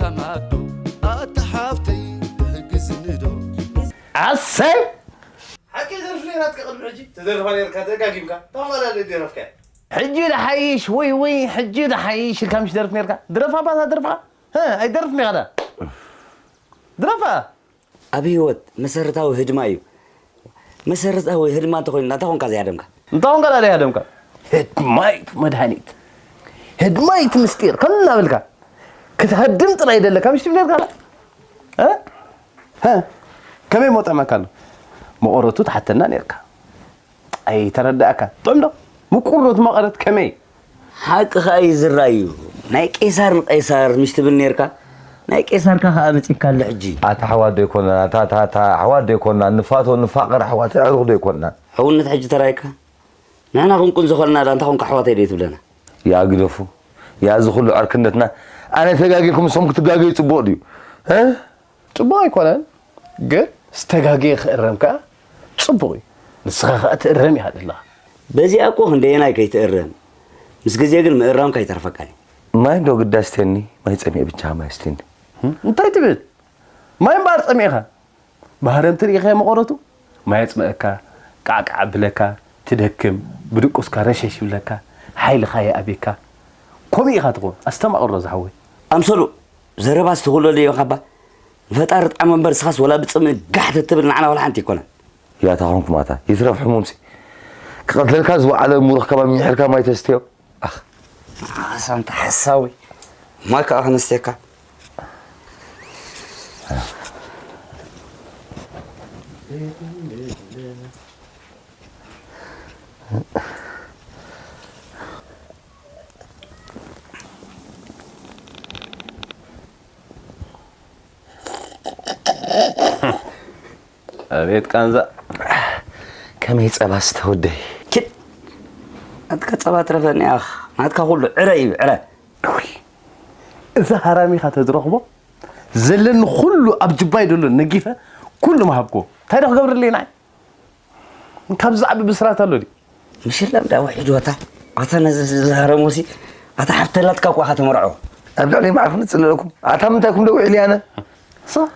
ተማዶ ኣታ ሓፍተይ ትሕግዝኒ ዶ? ኣሰይ! ሓቂ ዘርፍ ነይራትካ ቅድሚ ሕጂ ትደርፋ ነይርካ ደጋጊምካ ተማላለድ ደረፍካ። ሕጂ ደሓይሽ ወይ ወይ ሕጂ ደሓይሽ ኢልካ ምሽ ደርፍ ነይርካ ድረፋ ባታ ደርፍካ። እ፣ ኣይደርፍ ኔኻ ዳ ድረፋ። ኣብ ህይወት መሰረታዊ ህድማ እዩ። መሰረታዊ ህድማ እንተኾይኑ እንታይ ኮንካ ዘይሃደምካ? እንታይ ኮንካ ዳ ዘይሃደምካ? ህድማይት መድሃኒት፣ ህድማይት ምስጢር ከም እናበልካ ክትሃድም ጥራይ ደለካ ምሽ ትብል ነርካ። እ? እ? ከመይ ሞ ጠመካ ኣሎ? መቐረቱ ትሓተና ነርካ። ኣይተረዳእካ። ጥዑም ዶ? ምቁር ዶ እቲ መቐረት ከመይ? ሓቂ ኸኣ እዩ ዝረኣዩ። ናይ ቄሳር ንቄሳር ምሽ ትብል ነርካ? ናይ ቄሳርካ ኸኣ መጺእካ ኣሎ ሕጂ። ኣታ ኣሕዋት ዶ ኣይኮናን? ኣታ፣ ኣታ፣ ኣታ ኣሕዋት ዶ ኣይኮናን? ንፋቶ፣ ንፋቐር ኣሕዋት፣ ኣዕሩኽ ዶ ኣይኮናን? ሕውነት ሕጂ ተራይካ? ንሕና ክንቁን ዝኾንና ዳ እንታይ ኮንካ ኣሕዋተይ ዶ ትብለና? ያ ግደፉ። ያ እዚ ኩሉ ዕርክነትና። ኣነ ተጋጊኹም ንሶም ክትጋገዩ ጽቡቕ ድዩ? እ? ጽቡቕ ኣይኮነን፣ ግን ዝተጋገየ ክእረም ከኣ ጽቡቕ እዩ። ንስኻ ከኣ ትእረም ኢኻ ዘለኻ። በዚኣ እኮ ክንደየናይ ከይትእረም፣ ምስ ግዜ ግን ምእራምካ ኣይተርፈካን እዩ። ማይ እንዶ ግዳ ስተኒ፣ ማይ ጸሚኤ ብቻ ማይ ስተኒ። ህም? እንታይ ትብል? ማይ እምበኣር ጸሚእኻ። ባህረምቲ ርኢኻዮ መቐረቱ? ማይ የጽምኣካ፣ ቃዕቃዕ ኣብለካ፣ ትደክም፣ ብድቁስካ ረሸሽ ይብለካ፣ ሓይልኻ ይኣብየካ። ከምኡ ኢኻ ትኸውን። ኣስተማቕሮ ዝሓወይ። ኣምሰሉ፣ ዘረባ ዝተኹለሉ ኢኻ እባ። ንፈጣሪ ጥዓሞ እምበር፣ ንስኻስ ወላ ብጽምኢ ጋሕ ተትብል ንዓና ወላ ሓንቲ ኣይኮነን። ያታ ኾንኩም ኣታ፣ ይትረፍ ሕሙምሲ። ክቐትለልካ ዝወዓለ ሙሩኽ ከባቢ ሚሒርካ ማይ ተስትዮ። ኣኽ። ኣሳንታ ሓሳዊ። ማይ ከዓ ከነስትየካ። ኣቤት ቃንዛ። ከመይ ጸባ ስተወደይ? ኪድ። ናትካ ጸባ ትረፈኒ ኣኽ። ናትካ ኩሉ ዕረ እዩ፣ ዕረ። እውይ። እዛ ሃራሚኻ ተዝረኽቦ፣ ዘለኒ ኩሉ ኣብ ጅባይ ዘሎ ነጊፈ፣ ኩሉ ምሃብኩዎ። እንታይ ዶ ክገብረለይ ንዓይ? ካብዚ ዝዓቢ ብስራት ኣሎ ድዩ? ምሽላም ዳ ውሒድወታ። ኣታ ነዚ ዝሃረሞሲ፣ ኣታ ሓፍተላትካ እኳ ኢኻ ተመርዖ። ኣብ ልዕሊ መዓርፎ ንጽለለኩም። ኣታ ምንታይኩም ዶ ውዒል ያነ? ሳ-፣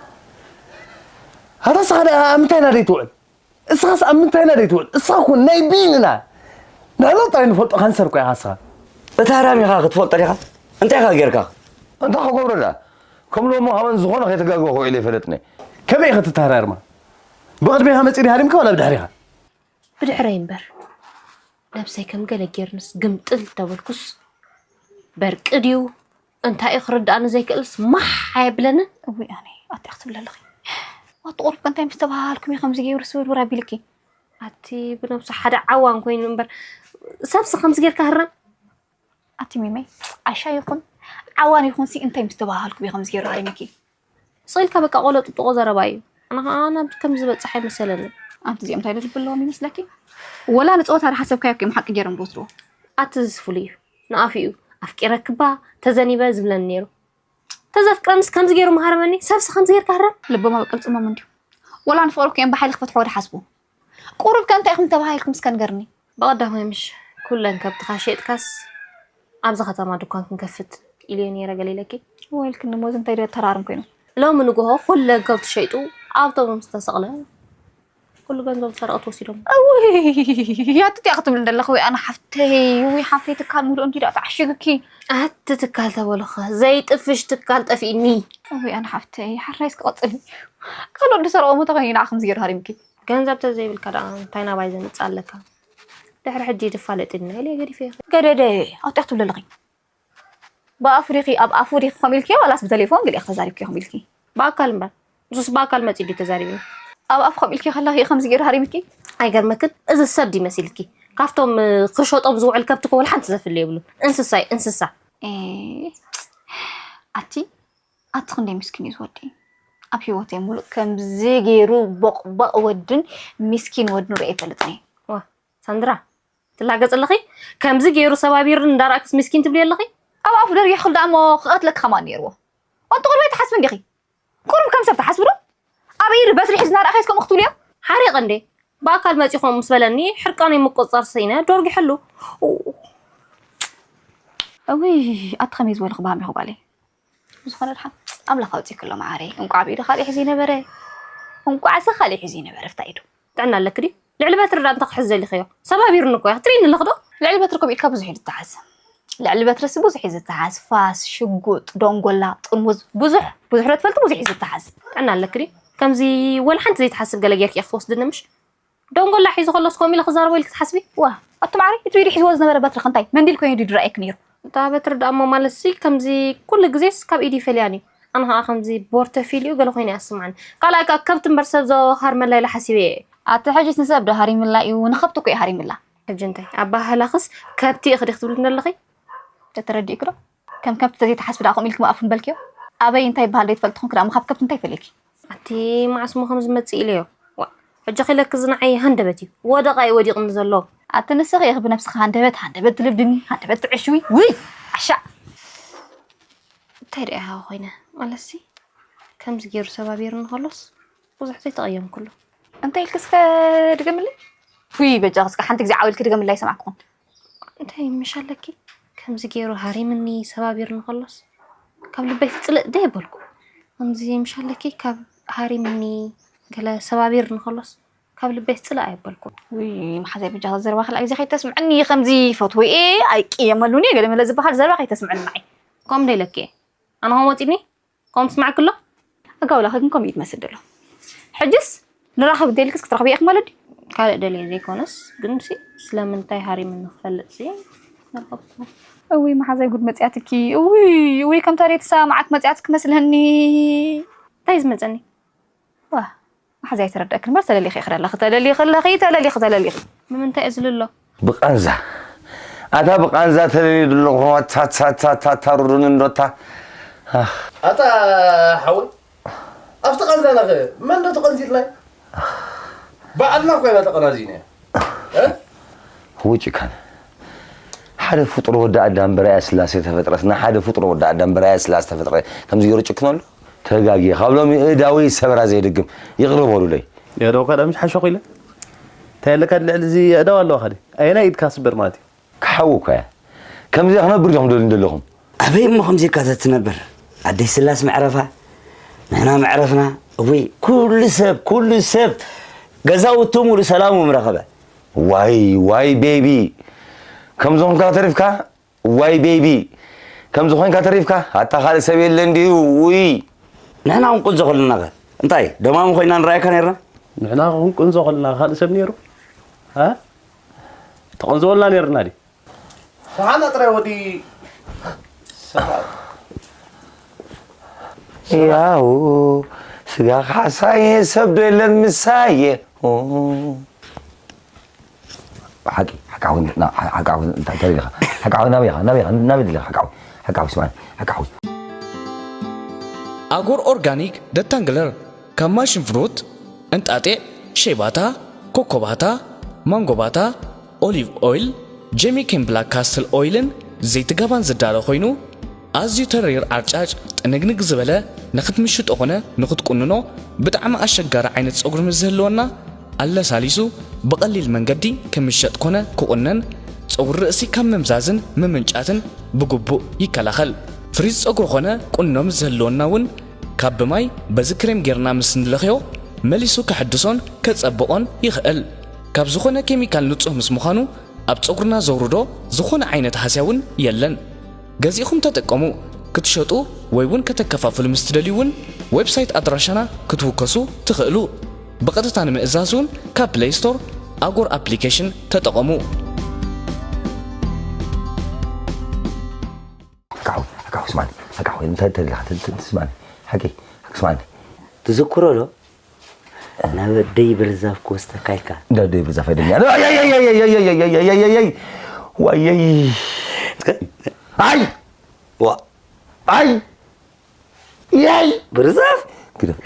ኣታ ስኻ ደኣ ኣብ ምንታይና ደይ ትውዕል? እስኻስ ኣብ ምንታይና ደይ ትውዕል? እስኻ እኮ ናይ ቢንና። ንሕና ጥራይ ንፈልጦ ካንሰር እኮ ኢኻ እስኻ። እታ ሃራሚኻ ክትፈልጦ ዲኻ? እንታይ ኢኻ ጌርካ? እንታይ ክገብሮ ደኣ? ከም ሎሚ ሃበን ዝኾነ ከይተጋግበ ክውዕል ኣይፈለጥነ። ከመይ ኢኻ ትተሃራርማ? ብቕድሜኻ መጺኡ ድዩ ሃሪምካ ዋላ ብድሕሬኻ? ብድሕረይ እምበር። ነብሰይ ከም ገለ ጌርንስ ግምጥል ተበልኩስ፣ በርቂ ድዩ እንታይ እዩ ክርድኣኒ ዘይክእልስ ማሕ ኣየብለንን። እውይ ኣነ፣ ኣቲ ክትብሊ ኣለኺ። ዋቲ ቁሩብ ከ እንታይ ምስ ተባሃሃልኩም እዩ ከምዚ ገይሩ ስብርብር ኣቢልኪ? ኣቲ ብነብሱ ሓደ ዓዋን ኮይኑ እምበር፣ ሰብሲ ከምዚ ጌርካ ህረም? ኣቲ ሚመይ፣ ዓሻ ይኹን ዓዋን ይኹንሲ እንታይ ምስ ተባሃሃልኩም እዩ ከምዚ ገይሩ ሃሪምኪ? ስቕ ኢልካ በቃ ቆሎ ጥጥቖ ዘረባ እዩ። ኣነ ኸዓ ናብ ከምዚ ዝበጽሕ ኣይመሰለንን። ኣንቲ እዚኦም እንታይ ዶ ልቢ ኣለዎም ይመስለኪ? ወላ ንጸወታ ዶ ሓሰብካዮ እኮ እዮም ሓቂ ገይሮም ዝወስድዎ። ኣቲ እዚስ ፍሉይ እዩ። ንኣፉ እዩ ኣፍቂረክባ፣ ተዘኒበ ዝብለኒ ነይሩ። ተዘፍቅረንስ ከምዚ ገይሩ ምሃረመኒ፣ ሰብሲ ከምዚ ጌርካ ህረም። ልቦም ኣብ ቅልጽሞም እንድዩ። ወላ ንፍቕሪ እኮ እዮም ብሓይሊ ክፈትሕዎ ዶ ሓስቡ? ቁሩብ ከ እንታይ ኢኹም ተባሂልኩም እስከ ንገርኒ? ብቐዳማይ ምሽ ኩለን ከብትኻ ሸይጥካስ ኣብዚ ከተማ ድኳን ክንከፍት ኢለዮ ነይረ ገለ ኢለኪ። ወይልክኒ እሞ እዚ እንታይ ድዩ ኣተራርም ኮይኑ? ሎሚ ንግሆ ኩለን ከብቲ ሸይጡ ኣውቶቡስ ተሰቕለ። ኩሉ ገንዘብ ዝሰረቐት ወሲዶም። እውይ፣ ኣቲ እቲኣ ክትብል እንደለኺ ወይ ኣነ ሓፍተይ፣ ውይ ሓፍተይ ትካል ሙሉእ እንዲ ደኣ ተዓሽግኪ። ኣቲ ትካል ተበልኸ፣ ዘይጥፍሽ ትካል ጠፊእኒ። እውይ ኣነ ሓፍተይ፣ ሓራይስ ክቐጽል። ካልኦት ዝሰርቐዎ ሞ ተኾይኑ ንዓ ከምዚ ገይሩ ሃሪምኪ። ገንዘብ ተዘይብልካ ደኣ እንታይ ናባይ ዘምጽእ ኣለካ? ድሕሪ ሕጂ ድፋለጥ ኢልና ኢለ ገዲፈ። ገደደ፣ ኣቲ ክትብሊ ኣለኺ። ብኣፉ ዲኺ ኣብ ኣፉ ዲኺ ከምኡ ኢልክዮ ዋላስ ብተሌፎን ገሊኣ ተዛሪብክዮ ከምኡ ኢልኪ? ብኣካል እምበር። ንሱስ ብኣካል መጺኡ ድዩ ተዛሪብኒ? ኣብ ኣፉ ከምኡ ኢልኪ ከለኺ ከምዚ ገይሩ ሃሪምኪ? ኣይገርመክን? እዚ ሰብ ድዩ መሲልኪ? ካብቶም፣ እ፣ ክሸጦም ዝውዕል ከብቲ እኮ ወላ ሓንቲ ዘፍሊ የብሉን። እንስሳ እዩ፣ እንስሳ። ኤ፣ ኣቲ፣ ኣቲ ክንደይ ምስኪን እዩ ዝወዲ። ኣብ ህይወተይ ሙሉእ ከምዚ ገይሩ ቦቕባቕ ወድን ምስኪን ወድን ርእየ ኣይፈልጥን እየ። ዋ፣ ሳንድራ፣ ትላገጽ ኣለኺ? ከምዚ ገይሩ ሰባቢርኒ እንዳረኣክስ ምስኪን ትብሊ ኣለኺ? ኣብ ኣፉ ደርጊሕክሉ ደኣ እሞ ክቐትለኪ ከማን ነይርዎ። ኣንቲ ቁሩብ ኣይትሓስብን ዲኺ? ቁሩብ ከም ሰብ ትሓስቡ ዶ? ኣብ ኢዱ በትሪ ሒዙ እናረኣኻስ ከምኡ ክትብልዮ? ሓሪቕ እንዴ? ብኣካል መጺኡ ከምኡ ምስ በለኒ ሕርቃነይ ምቁጽጻር ስኢነ ደርጊሐሉ። እውይ፣ ኣቲ ከመይ ዝበልኺ ባሃም ኢኺ ጓለይ። ብዝኾነ ደሓን። ኣምላኽ ኣውፂእክሎ መዓረይ። እንቋዕ ብኢዱ ካልእ ሒዙ ይነበረ። እንቋዕ ሰ ካልእ ሒዙ ይነበረ። ፍታ ኢዱ። ጥዕና ኣለክ ድዩ? ልዕሊ በትሪ ዳ እንተ ክሕዝ ዘሊኽዮ? ሰባቢሩኒ እኮ እያ። ክትርእይኒ ኣለኽ ዶ? ልዕሊ በትሪ ከምኡ ኢልካ ብዙሕ እዩ ዝተሓዝ። ልዕሊ በትርስ ብዙሕ እዩ ዝተሓዝ። ፋስ፣ ሽጉጥ፣ ዶንጎላ፣ ጥርሙዝ፣ ብዙሕ፣ ብዙሕ ዶ ትፈልጢ? ብዙሕ እዩ ዝተሓዝ። ጥዕና ኣለክ ድዩ? ከምዚ ወላ ሓንቲ ዘይትሓስብ ገለ ጌርኪ እያ ክትወስድኒ ምሽ? ደንጎላ ሒዙ ከሎስ ከምኡ ኢለ ክዛረቦ ኢልኪ ትሓስቢ? ዋ፣ ኣቱም ዓረይ፣ እቲ ኢዱ ሒዝዎ ዝነበረ በትሪ ከ እንታይ መንዲል ኮይኑ ድዩ ዝረኣየኪ ነይሩ? እታ በትሪ ደኣ እሞ ማለትሲ ከምዚ ኩሉ ግዜስ ካብ ኢዱ ይፈልያን እዩ። ኣነ ኸኣ ከምዚ ቦርተፊልዩ ገለ ኮይኑ እያ ትስምዓኒ። ካልኣይ ከኣ ከብቲ እምበር ሰብ ዝሃርመላ ኢለ ሓሲበ እየ። ኣቲ ሕጂስ ንሰብ ዶ ሃሪምላ እዩ? ንኸብቲ እኮ እዩ ሃሪምላ። ሕጂ እንታይ ኣባህላኽስ ከብቲ ኢኺ ዲኺ ትብልኒ ዘለኺ? ተተረዲእኪ ዶ? ከም ከብቲ ተዘይትሓስቢ ደኣ ከምኡ ኢልኪ ምኣፉ ንበልክዮ? ኣበይ እንታይ ይበሃል ዘይትፈልጢ ኾንኪ ደኣ እሞ ካብ ከብቲ እንታይ ይፈልየኪ? ኣቲ መዓስ እሞ ከም ዝመጽእ ኢለዮ። ዋ፣ ሕጂ ኺለኪ እዚ ንዓይ ሃንደበት እዩ። ወደቓ እዩ ወዲቕኒ ዘሎ። ኣቲ ንስኺ ኢኺ ብነብስኺ ሃንደበት፣ ሃንደበት ትልብድኒ፣ ሃንደበት ትዕሽዊ። ውይ! ዓሻ! እንታይ ደኣ ኢኻ ኮይነ? ማለትሲ፣ ከምዚ ገይሩ ሰባቢሩኒ ከሎስ ብዙሕ ዘይተቐየምኩሉ። እንታይ ኢልኪ እስከ ድገምለይ? ውይ፣ በጃኺ እስከ ሓንቲ ግዜ ዓው ኢልኪ ድገምለይ ኣይሰማዕኩኹን። እንታይ ምሽ ኣለኪ? ከምዚ ገይሩ ሃሪምኒ ሰባቢርኒ ከሎስ ካብ ልበይ ትጽልእ ዶ የበልኩ። ከምዚ ምሽ ኣለኪ ካብ ሃሪምኒ ገለ ሰባቢርኒ ከሎስ ካብ ልበይ ትጽልእ ኣየበልኩ። ውይ፣ መሓዛይ በጃኻ ዘረባ ካልኣይ ግዜ ከይተስምዐኒ፣ ከምዚ ፈትወ እየ ኣይቅየመሉን እየ ገለ መለ ዝበሃል ዘረባ ከይተስምዐኒ ንዓይ። ከምኡ ዶ ኢለኪ እየ? ኣነ ከም ወጺኒ? ከምኡ ትስማዕኪ ኣሎ? ኣጋውላኺ ግን ከምኡ እዩ ትመስል ዘሎ። ሕጅስ ንራኸብ እንተይልክስ ክትረኽቢ ኢኺ ማለት ድዩ? ካልእ ደልየ ዘይኮነስ፣ ግንሲ ስለምንታይ ሃሪምኒ ክፈልጥሲ ረኸብኩ። እውይ፣ መሓዛይ ጉድ መጽያትኪ። እውይ፣ እውይ፣ ከምታ ደይ ተሰማማዓክ መጽያትኪ መስለኒ። እንታይ ዝመጸኒ? ዋ፣ መሓዛይ ተረድኣኪ እምበር ተለሊኺ ኢኺ ደለኺ፣ ተለሊኺ ኣለኺ፣ ተለሊኺ፣ ተለሊኺ። ንምንታይ እየ ዝልሎ? ብቃንዛ። ኣታ ብቃንዛ ተለልዩ ዘሎ ኾኖ፣ ታ፣ ታ፣ ታ፣ ታ፣ ታ፣ ሩሩን እንዶ፣ ታ። ኣኽ። ኣታ ሓወይ፣ ኣብቲ ቃንዛና ኸ መን ዶ ተቐንዚልና? ባዕልና እኮ ኢና ተቐናዚና። እ? ህው ጭካነ። ሓደ ፍጡር ወዲ ኣዳም በርኣያ ስላሴ ተፈጥረስ፣ ንሓደ ፍጡር ወዲ ኣዳም በርኣያ ስላሴ ተፈጥረ ከምዚ ገይሩ ጭክነሉ? ተጋግየ። ካብ ሎሚ እዳዊ ሰበራ ዘይድግም። ይቕረ በሉለይ። የዶ ቀደም ሓሾኽ ኢለ። እንታይ ኣለካ ልዕሊ እዚ ኣእዳው ኣለዋ ካዲ? ኣየናይ ኢድካ ስበር ማለት እዩ? ክሓዊ እኮ እያ። ከምዚ ክነብር ዲኹም ደልዩ ዘለኹም? ኣበይ እሞ ከምዚ ኢልካ ተትነብር? ኣደይ ስላስ መዕረፋ፣ ንሕና መዕረፍና። እውይ፣ ኩሉ ሰብ፣ ኩሉ ሰብ ገዛውቱ ሙሉ ሰላሙ ምረኸበ። ዋይ፣ ዋይ፣ ቤቢ። ከምዚ ኾንካ ተሪፍካ? ዋይ ቤቢ፣ ከምዚ ኮይንካ ተሪፍካ? ኣታ ካልእ ሰብ የለን ድዩ? ውይ። ንሕና ክንቁንዞ ከለና ኸ እንታይ ደማሙ ኮይና ንረኣየካ ነርና? ንሕና ክንቁንዞ ከለና ካልእ ሰብ ነይሩ? እ? ተቐንዝወልና ነርና ድዩ? ሰሓና ጥራይ ወዲ ሰሓ-፣ ያው ስጋ ካሕሳየ ሰብ ዶ የለን ምሳየ? ኦ። ሓቂ፣ ሓቂ ሓወይ፣ ና-፣ ሓ-፣ ሓቂ ሓወይ፣ እንታይ፣ እንታይ ደሊኻ? ሓቂ ሓወይ፣ ናበይ ኢኻ? ናበይ ኢኻ? ናበይ ደሊኻ? ሓቂ ሓወይ፣ ሓቂ ሓወይ፣ ስማዕኒ፣ ሓቂ ሓወይ። ኣጎር ኦርጋኒክ ደታንግለር፣ ካብ ማሽን ፍሩት፣ እንጣጢዕ፣ ሸይባታ፣ ኮኮባታ፣ ማንጎባታ፣ ኦሊቭ ኦይል፣ ጀሚክን ብላክ ካስትል ኦይልን ዘይቲ ጋባን ዝዳሎ ኮይኑ፣ ኣዝዩ ተሪር ዓርጫጭ፣ ጥንግንግ ዝበለ፣ ንኽትምሽጦ ኾነ ንኽትቁንኖ ብጣዕሚ ኣሸጋሪ ዓይነት ጸጉሪ ምስ ዝህልወና፣ ኣለሳሊሱ ብቐሊል መንገዲ ክምሸጥ ኮነ ክቑነን፣ ጸጉሪ ርእሲ ካብ ምምዛዝን ምምንጫትን ብግቡእ ይከላኸል። ፍሪዝ ጸጉሪ ኾነ ቁኖ ምስ ዝህልወና እውን፣ ካብ ብማይ በዚ ክሬም ጌርና ምስ ንለኽዮ፣ መሊሱ ከሐድሶን ከጸብቖን ይኽእል። ካብ ዝኾነ ኬሚካል ንጹህ ምስ ምዃኑ፣ ኣብ ጸጉርና ዘውርዶ ዝኾነ ዓይነት ሃስያ እውን የለን። ገዚእኹም ተጠቀሙ። ክትሸጡ ወይ እውን ከተከፋፍሉ ምስ ትደልዩ እውን ዌብሳይት ኣድራሻና ክትውከሱ ትኽእሉ። ብቐጥታ ንምእዛዝ እውን ካብ ፕለይ ስቶር ኣጎር ኣፕሊኬሽን ተጠቐሙ። ሓቃዊ፣ ሓቃዊ ስማኒ፣ ሓቃዊ እንታይ ተደሊኻ ት-፣ ት-፣ ስማኒ፣ ሓቂ፣ ሓቂ ስማኒ። ትዝክሮ ዶ? ናብ ኣደይ ብርዛፍ ክወስደካ ኢልካ። እንዳ ኣደይ ብርዛፍ ኣይደልኛ። ኣይ፣ ኣይ፣ ኣይ። ዋየይ። እስከ። ኣይ! ዋ። ኣይ! ያይ! ብርዛፍ? ግደፍ።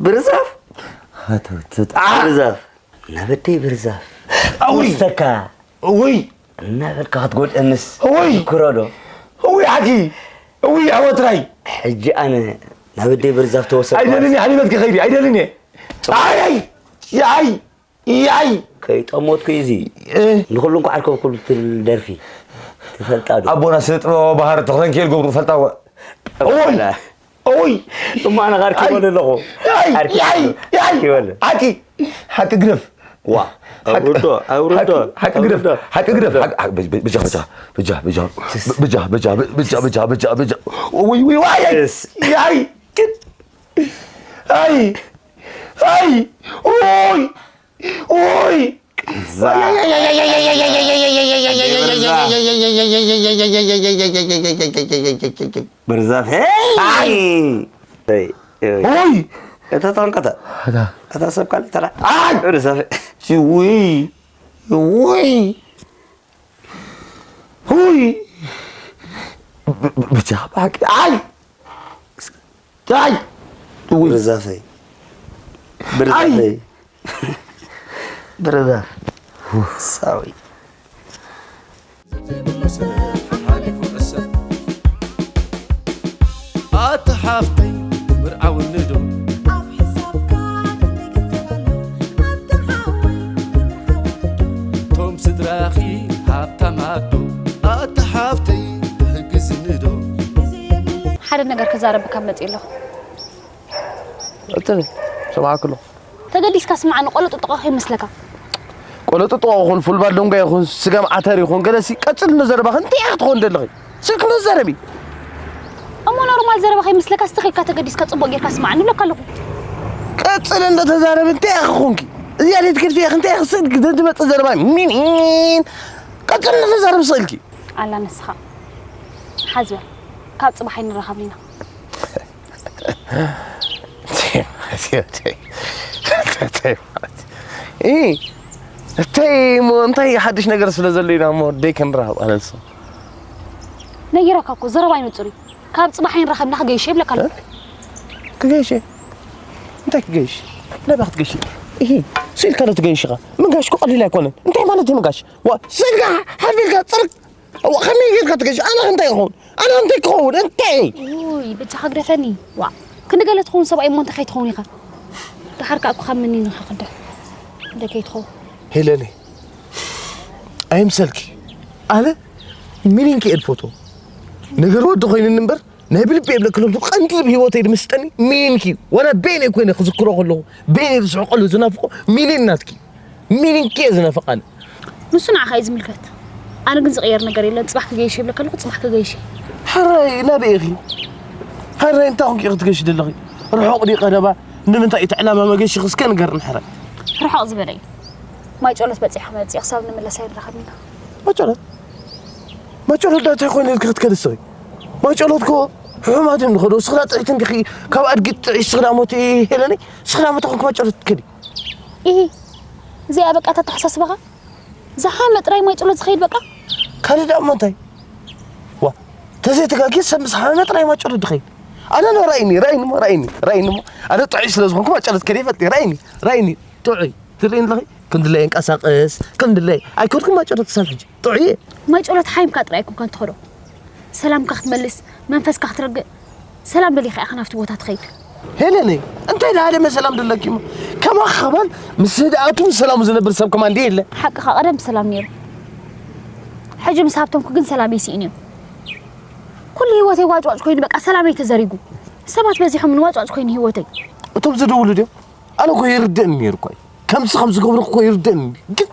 ብርዛፍ? ሃተውትት። ኣ! ብርዛፍ። ናብ ኣደይ ብርዛፍ ኣውይ! ክወስደካ። ውይ! እናበልካ ክትጎድእንስ ውይ! ትዝክሮ ዶ? ውይ፣ ሓቂ! ውይ፣ ኣወትራይ! ሕጂ ኣነ ናብ ኣደይ ብርዛፍ ተወሰድኩ ኣይደልን እየ፣ ማለት ሓሊፈትኪ ከይዲ፣ ኣይደልን እየ። ኣይ፣ ኣይ! ኣይ! ያይ! ከይጠሞትኩ እዚ እ? ንኹሉ እንኳ ዓርከብኩ ትብል ደርፊ ትፈልጣ ዶ? ኣቦና ስነ ጥበባዊ ባህር ተኽለንኪኤል ገብሩ ፈልጣ ወ-፣ እወ! ኦይ! እሞ ኣነ ቃርኪ ኣይ! ይበል ኣለኹ። ኣይ! ዓርኪ ኣይ! ይበል። ኣይ! ሓቂ ግረፍ። ዋ፣ ኣውርዶ፣ ኣውርዶ። ሓቂ ግረፍ። ሓቂ ግረፍ። ሓቂ ግረፍ። ሓቂ- በ- በ- በጃ በጃ በጃ በጃ በጃ በጃ በጃ በጃ በጃ በጃ በጃ። ወይ ወይ ወይ! ኣይ! እስ- ኣይ! ኣይ! ኣይ! ኦይ! ኦይ! ዛ- ብርዛፍ። ሄይ! ሄይ! ሄይ! ኦይ! እታ ተንቀተ። እታ ሰብ ካልእ ተራ። ኣይ! ብርዛፍ። ውይ! ውይ! ውይ! ብቻ ባቂ! ኣይ! ኣይ! ውይ! ብርዛፈይ። ብርዛፈይ። ብርዛፍ። ሳዊ። ኣቲ ሓፍተይ ትምርዓውኒ ዶ ኣብ ሕሳብካ ክንደይ ገንዘብ ኣሎ ኣታ ሓወይ ትምርዓወኒ ዶ ቶም ስድራኺ ሃብታም ኣዶ ኣቲ ሓፍተይ ትሕግዝኒ ዶ ግዜ የብለይ ሓደ ነገር ክዛረበካ መፅእ ኣለኹ። ቀፅሊ፣ ሰማዕኩ ኣለኹ። ተገዲስካ ስማዕኒ፣ ቆሎ ጥጥቆ ከይመስለካ። ቆሎ ጥጥቆ ይኹን ፉል ባዶንጋ ይኹን ስጋም ዓተር ይኹን ገለሲ ቀፅሊ ንዘረባኺ እንታይ ኢኻ ክትኾን ደለኺ? ስልኪ ንዘረቢ። እሞ ኖርማል ዘረባ ከይመስለካ እስቲ ከይድካ ተገዲስካ ፅቡቅ ጌርካ ስማዕኒ እብለካ ኣለኹ። ቀፅሊ እንዶ ተዛረቢ እንታይ ኢኻ ኾንኪ? እዚኣ ደይ ትገድፊ ኢኺ እንታይ ኢኺ ስእልኪ ትመፅእ ዘረባ ሚኒን ቀፅሊ እንዶ ተዛረቢ ስእልኪ። ኣላ ንስኻ ሓዝ በል፣ ካብ ፅባሕ ኣይንራኸብን ኢና። እተይ እሞ እንታይ ሓድሽ ነገር ስለ ዘሎ ኢና እሞ ደይ ክንራኸብ ኣነንሱ ነጊረካ እኮ ዘረባ ኣይንፁር እዩ። ካብ ፅባሕ ኣይንራኸብና ክገይሽ ይብለካ ኣሎ። ክገይሽ እንታይ ክገይሽ ነባ ክትገይሽ ይሄ ስኢልካ ዶ ትገይሽ ኢኻ ምንጋሽ እኮ ቀሊል ኣይኮነን እንታይ ማለት እዩ ምንጋሽ ዋ ስኢልካ ሓፊልካ ፅርግ ዋ ከመይ ጌርካ ትገይሽ ኣነ እንታይ ይኸውን ኣነ እንታይ ክኸውን እንታይ ውይ በጃኻ ግደፈኒ። ዋ ክንዲ ገለ ትኸውን ሰብኣይ እሞ እንታይ ከይትኸውን ኢኻ። ደሓር ከዓ እኮ ካብ ምኒን ኢኻ ክደ እንደ ከይትኸውን ሄለኒ ኣይምሰልኪ ኣነ ሚኒንኪ እየ ዝፈትዎ ነገር ወዲ ኮይኑኒ እምበር ናይ ብልቢ የብለክሎም ቀንዲ ልብ ህይወተይ ዝምስጠኒ ሚኒንኪ እዩ ዋላ ቤነይ ኮይነ ክዝክሮ ከለኹ ቤነይ ዝስሕቀሉ ዝናፍቆ ሚኒን ናትኪ ሚኒንኪ እየ ዝናፍቃኒ ንሱ ንዓኻ እዩ ዝምልከት። ኣነ ግን ዝቕየር ነገር የለን። ፅባሕ ክገይሽ ይብለካ ኣለኹ፣ ፅባሕ ክገይሽ እየ። ሕራይ ናበይ ኢኺ ሕራይ እንታይ ኮንኪ ኢኺ ትገይሺ ዘለኺ ርሑቕ ድዩ ቀረባ ንምንታይ እቲ ዕላማ መገሽኺ እስከ ንገርኒ ሕራይ ርሑቕ ዝበለ እዩ። ማይ ጨሎት በፂሐ ክመፅእ ክሳብ ንምለስ ኣይንራኸብን ኢና። ማጨሎት ማጨሎት ዳ እንታይ ኮይኑ ኢልኪ ክትከዲ እስኺ ማጨሎት ኮ ሕሙማት እዮም ዝኸዱ እስኺ ዳ ጥዒት እንዲኺ ካብ ኣድጊ ጥዒ እስኺ ዳ ሞት ሄለኒ እስኺ ዳ ሞት ኮንኪ ማጨሎት ትከዲ ኢሂ እዚኣ በቃ እታ ኣተሓሳስባኻ ዝሓመ ጥራይ ማይ ጸሎት ዝኸይድ በቃ። ካልእ ደኣ እሞ እንታይ? ዋ ተዘይተጋግየ ሰብ ምስ ሓመመ ጥራይ ማይ ጸሎት ዝኸይድ። ኣነ ኖ ራእይኒ ራእይኒ እሞ ራእይኒ ራእይኒ እሞ ኣነ ጥዑይ ስለ ዝኾንኩ ማይ ጸሎት ከደ ይፈልጥ እየ ራእይኒ ራእይኒ ጥዑይ ትርእይኒ ኣለኺ ከም ድላይ እንቀሳቐስ ከም ድላይ ኣይከድኩን ማይ ጸሎት ክሳብ ሕጂ ጥዑይ እየ። ማይ ጸሎት ሓይምካ ጥራይ ኣይኮንካን ትኸዶ ሰላምካ ክትመልስ መንፈስካ ክትረግእ ሰላም ደሊኻ ኢኻ ናብቲ ቦታ ትኸይድ። ሄለነይ እንታይ ደሃደመ ሰላም ደለኪ እሞ ከማኺ ከማን ምስ ህድኣቱ ምስ ሰላሙ ዝነብር ሰብ ከማን ድየ የለ። ሓቅኻ ቀደም ብሰላም ነይሩ ሕጂ ምስ ሃብተምኩ ግን ሰላመይ ስኢነዮ። ኩሉ ህይወተይ ዋጭዋጭ ኮይኑ በቃ ሰላመይ ተዘሪጉ። ሰባት በዚሖምኒ ዋጭዋጭ ኮይኑ ህይወተይ። እቶም ዝደውሉ ድዮም? ኣነ እኮ ይርደእኒ ነይሩ እኮ እዩ። ከምዚ ከም ዝገብሩ እኮ ይርደእኒ ግን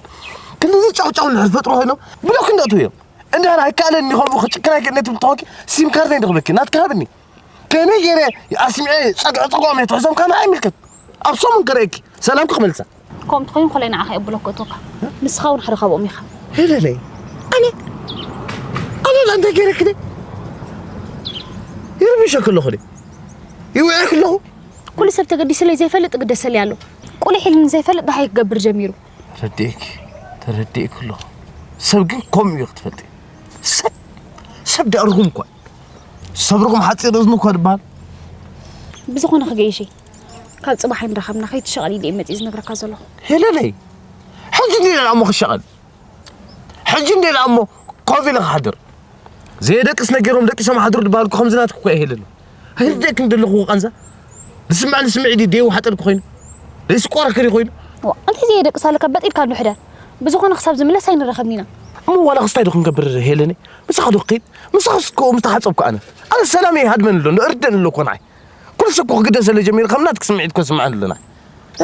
ክንድዚ ጫውጫው እንድሕር ዝፈጥሩ ኮይኖም ብሎክ እንዳእትው እዮም። እንድሕር ኣይከኣለኒ ከምኡ ክጭክን ኣይክእል ነቲ ብልተኾንኪ ሲም ካርደይ ንኽበኪ ናትካ ሃብኒ። ከመይ ገይረ ኣስሚዐ ጸግዒ ጸጓም እየ ትሕዞም ካና ኣይምልከት ኣብ ሰሙን ከርእየኪ ሰላም ክመልሳ። ከምኡ ትኾይን ኮላይ ንዓኻ እየ ብሎክ እትወካ ንስኻ እውን ሓደ ካብኦም ኢኻ። ሄለለይ ኣነ ኣነ ዳ እንታይ ገይረክደ ይርብሸክ ኣለኹ ደ ይውዕክ ኣለኹ። ኩሉ ሰብ ተገዲስለይ ዘይፈልጥ እግደሰለይ ኣሎ። ቁሊሕ ኢልኒ ዘይፈልጥ ደሃይ ክገብር ጀሚሩ። ተረዲእኪ ተረዲእኪ ኣለኹ። ሰብ ግን ከምኡ እዩ ክትፈልጢ። ሰብ ሰብ ደኣ ርጉም እኳ እዩ። ሰብ ርጉም ሓፂር እዝኒ እኳ ዝበሃል። ብዝኾነ ክገይሽ እየ። ካብ ፅባሕ ኣይንራኸብና ከይትሸቐል ኢለ እየ መፂእ ዝነግረካ ዘለኹ። ሄለለይ ሕጂ እንዲና እሞ ክሸቐል ሕጂ እንዴ ደኣ እሞ ኮፍ ኢለ ክሓድር ዘየደቅስ ነገሮም ደቂሶም ሓድሩ ድበሃልኩ ከምዚ ናትኩ እኮ የሄለኒ ኣይርደእክን ዘለኹ ቃንዛ ዝስምዐኒ ስምዒት ድዩ ደይወሓጠልኩ ኮይኑ ደይስቆረክን ኮይኑ እንታይ ዘየደቅስ ኣለካ በጥ ኢልካ ኣሎ ሕደር ብዝኾነ ክሳብ ዝምለስ ኣይንራኸብን ኢና እሞ ዋላ ክስታይ ዶ ክንገብር ሄለኒ ምሳኻ ዶ ክኸይድ ምሳኻ ስኮ ምስተሓፀብኩ ኣነ ኣነ ሰላም ይሃድመኒ ኣሎ እርደን ኣለኮ ንዓይ ብልሲ እኮ ክግደሰለ ጀሚሩ፣ ከም ናትኪ ስምዒት እኮ ስምዐሉ ኣለና።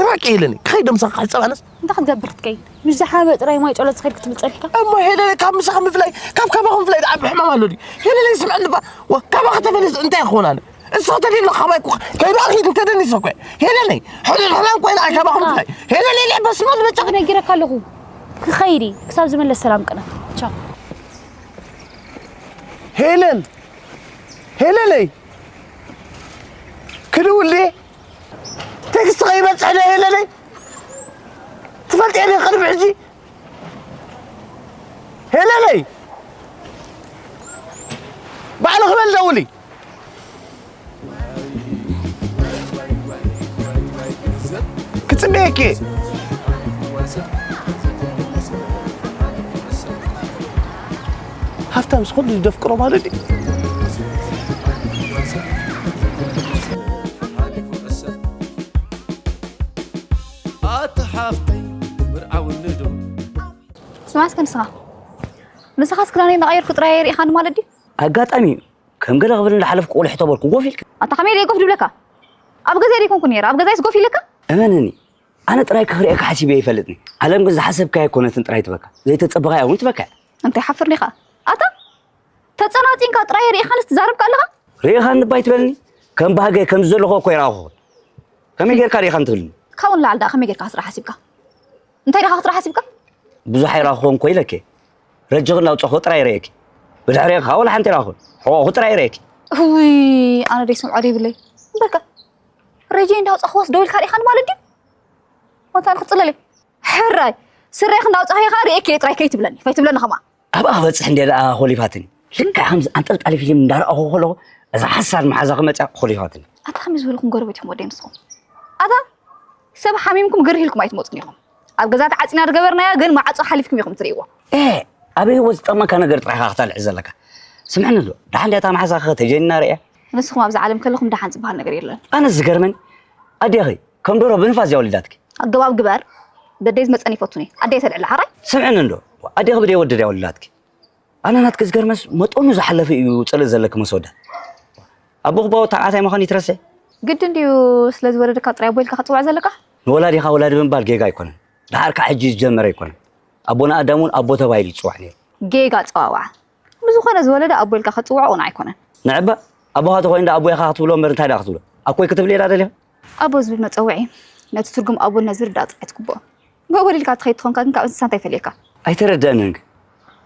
እባክህ ሄለነይ፣ ክኸይድ ምሳኻ ክሕጸብ ኣነስ። እንታይ ክትገብር ክትከይድ? ምሽ ዝሓበ ጥራይ ማይ ጨሎት ዝኸይድ ክትብል ጸኒሕካ? እሞ ሄለነይ፣ ካብ ምሳኻ ምፍላይ፣ ካብ ካባኹም ምፍላይ ደኣ ብሕማም ኣሎ ድዩ? ሄለነይ፣ ስምዐኒ እባ፣ ወ-፣ ካባኺ ተፈሊስ እንታይ ክኾን ኣነ? እሱ ተደሎ ካባይ እኮ፣ ከይዳ ኺድ እንተ ደኒሰ እኮ። ሄለነይ፣ ሕሉል ሕማም ኮይና ካባኹም ምፍላይ። ሄለነይ፣ ልዕበስ ኖ ልበጫ። ነጊረካ ኣለኹ። ክኸይድ እየ። ክሳብ ዝምለስ ሰላም ቅነ። ቻው። ሄለን፣ ሄለነይ፣ ክድውል ድየ? ቴክስት ከይበጽሕ ዶ ሄለለይ? ትፈልጥ እየ ቅድሚ ሕጂ። ሄለለይ፣ ባዕልኺ በል ደውሊ። ክጽበየኪ እየ። ሃብታምስ ኩሉ ደፍቅሮ ማለት ድዩ? ኣታ ሓፍተይ፣ ብርዓውኒ ዶ? ስማዕ እስከ ንስኻ። ምሳኻስ ክዳነይ እናቐየርኩ ጥራይ ርኢኻኒ ማለት ድዩ? ኣጋጣሚ እዩ። ከም ገለ ክብል እንዳሓለፍኩ ቁልሕ ተበልኩ፣ ጎፍ ኢልክ። ኣታ ከመይ ደይ ጎፍ ድብለካ? ኣብ ገዛይ ደይኮንኩ ነይረ፣ ኣብ ገዛይስ ጎፍ ኢለካ? እመንኒ፣ ኣነ ጥራይ ክኽርእየካ ሓሲበ ኣይፈልጥን። ዓለም ግን ዝሓሰብካዮ ኣይኮነትን ጥራይ ትበካ። ዘይተጸበኻያ እውን ትበካ። እንታይ ሓፍር ዲኻ? ኣታ ተጸናጺንካ ጥራይ ርኢኻንስ ትዛረብካ ኣለኻ? ርኢኻኒ እባ ኣይትበልኒ። ከም ባህገ ከምዚ ዘለኹ እኮ ይረኣኹ። ከመይ ጌርካ ርኢኻኒ ትብልኒ? ካብኡ ንላዕሊ ደኣ ከመይ ጌርካ ክትርኢ ሓሲብካ? እንታይ ዲኻ ክትርኢ ሓሲብካ? ብዙሕ ኣይረኣኹን እኮ ኢለኪ። ረጅኺ እናውጻኹ ጥራይ ይርእየኪ። ብድሕሬኺ ከዓ ወላ ሓንቲ ኣይረኣኹን። ሕቖኺ ጥራይ ይርእየኪ። እውይ፣ ኣነ ደይ ስምዖ ደይብለይ። እምበርከ ረጂ እንዳውጻኹ ወስ ደው ኢልካ ርኢኻኒ ማለት ድዩ? ወንታ ንክጽለለይ። ሕራይ፣ ስረይ ክንዳውጻኺ ኸኣ ርእየኪ እየ ጥራይ ከይትብለኒ፣ ከይትብለኒ ኸማ። ኣብኣ ክበጽሕ እንደ ደኣ ኾሊፋትኒ። ልክዕ ከምዚ ኣንጠልጣሊ ፊልም እንዳረኣኹ ከለኹ፣ እዛ ሓሳድ መሓዛ ክመጽያ ኾሊፋትኒ። ኣታ ከመይ ዝበልኩም ጎረቤት ኢኹም ወደይ ንስኹም? ኣታ ሰብ ሓሚምኩም ግርህ ኢልኩም ኣይትመጹን ኢኹም። ኣብ ገዛ ተዓጺና ዝገበርናያ ግን ማዕጾ ሓሊፍኩም ኢኹም ትርእይዎ። ኤ፣ ኣብ ህይወት ዝጠቕመካ ነገር ጥራይ ኢኻ ክተልዕል ዘለካ። ስምዕኒ ኣሎ፣ ደሓን ድያ እታ መሓዛኺ ተጀኒና ርእያ? ንስኹም ኣብዛ ዓለም ከለኹም ደሓን ዝበሃል ነገር የለን። ኣነስ ዝገርመኒ፣ ኣዴኺ ከም ደርሆ ብንፋስ እያ ወሊዳትኪ። ኣገባብ ግበር፣ በደይ ዝመጸኒ ይፈቱኒ። ኣደይ ተልዕላ፣ ሕራይ? ስምዕኒ እንዶ፣ ኣዴኺ ብደይ ወዲ ድያ ወሊዳትኪ? ኣነ ናትኪ ዝገርመስ መጠኑ ዝሓለፈ እዩ ጽልእ ዘለኪ ምስ ወዳ። ኣቦኺ እባ ተባዕታይ ምዃኑ ይትረስዕ። ግድን ድዩ ስለ ዝወለደካ ጥራይ ኣቦ ኢልካ ክትጽውዖ ዘለካ? ንወላዲኻ ወላዲ ምባል ጌጋ ኣይኮነን። ደሓር ከዓ ሕጂ ዝጀመረ ኣይኮነን። ኣቦና ኣዳም እውን ኣቦ ተባሂሉ ይጽዋዕ ነይሩ። ጌጋ ኣጸዋውዓ። ብዝኾነ ዝወለደ ኣቦ ኢልካ ክትጽውዖ ቅኑዕ ኣይኮነን። ንዕባ ኣቦኻ ተኾይኑ ዳ ኣቦ ኢኻ ክትብሎ እምበር እንታይ ዳ ክትብሎ? ኣኮይ ክትብል እየ ዳ ደሊኻ? ኣቦ ዝብል መጸውዒ ነቲ ትርጉም ኣቦነት ዝርዳእ ጥራይ ትግብኦ። ብኣቦ ኢልካ ትኸይድ ተኾንካ ግን ካብ እንስሳ እንታይ ይፈልየካ? ኣይተረድአንን ግን።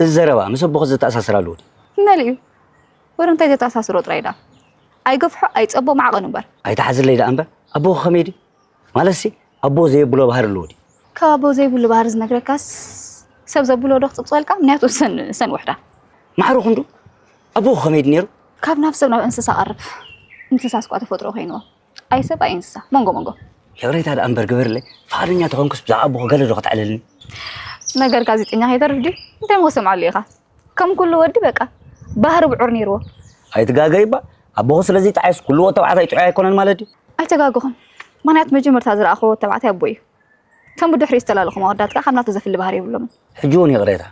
እዚ ዘረባ ምስ ኣቦኺ ዘተኣሳስር ኣለዎ ድዩ? መሊኡ። ወረ እንታይ ዘተኣሳስሮ ጥራይ ዳ? ኣይገፍሖ ኣይጸቦ ማዕቐኑ እምበር። ኣይትሓዝለይ ደኣ እምበር፣ ኣቦኺ ከመይ ድዩ? ማለትሲ፣ ኣቦ ዘየብሎ ባህሪ ኣለዎ ድዩ? ካብ ኣቦ ዘይብሉ ባህሪ ዝነግረካስ፣ ሰብ ዘብሎ ዶ ክጽብጸልካ? ምኽንያቱ ሰን-፣ ሰን ውሕዳ። ማዕረ ክንዱ? ኣቦኺ ከመይ ድዩ ነይሩ? ካብ ናብ ሰብ ናብ እንስሳ ቀርብ። እንስሳስ እኳ ተፈጥሮ ኮይንዎ። ኣይ ሰብ ኣይ እንስሳ። መንጎ መንጎ። ይቕሬታ ደኣ እምበር ግበርለይ፣ ፍቓደኛ ተኾንኩስ ብዛዕባ ኣቦኺ ገለ ዶ ከተዕልልኒ? ነገር ጋዜጠኛ ከይተርፍ ድዩ? እንታይ እሞ ክሰምዓሉ ኢኻ? ከም ኩሉ ወዲ በቃ ባህሪ ብዑር ነይርዎ። ኣይትጋገይ እባ፣ ኣቦኺ ስለዚ ጠዓይስ ኩሉ ወዲ ተባዕታይ ጥዑይ ኣይኮነን ማለት ድዩ? ኣይተጋገኹን። ምኽንያቱ መጀመርታ ዝረኣኹዎ ወዲ ተባዕታይ ኣቦይ እዩ። እቶም ብድሕሪኡ ዝተላለኹም ኣወዳት ከኣ ካብ ናቱ ዘፍሊ ባህሪ የብሎምን። ሕጂ እውን ይቕሬታ፣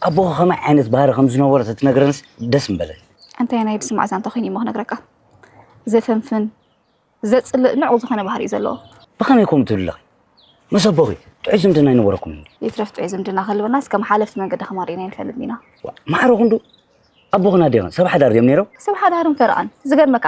ኣቦኺ ከመይ ዓይነት ባህሪ ከም ዝነበሮ ተትነግረንስ ደስ ምበለኒ። እንታይ ናይ ብስማዕ ዛንታ ኮይኑ እሞ ክነግረካ? ዘፈንፍን፣ ዘጽልእ ንዑቕ ዝኾነ ባህሪ እዩ ዘለዎ። ብኸመይ ከምኡ ትብሊ ኣለኺ? ምስ ኣቦኺ ጥዑይ ዝምድና ኣይነበረኩምን ድዩ? ይትረፍ ጥዑይ ዝምድና ክህልወናስ ከም ሓለፍቲ መንገዲ ከማሪእና ኣይንፈልጥን ኢና። ዋ፣ ማዕረ ክንዱ ኣቦኽን ኣዴኽን ሰብ ሓዳር ድዮም ነይሮም? ሰብ ሓዳርን ፈረቓን። ዝገርመካ።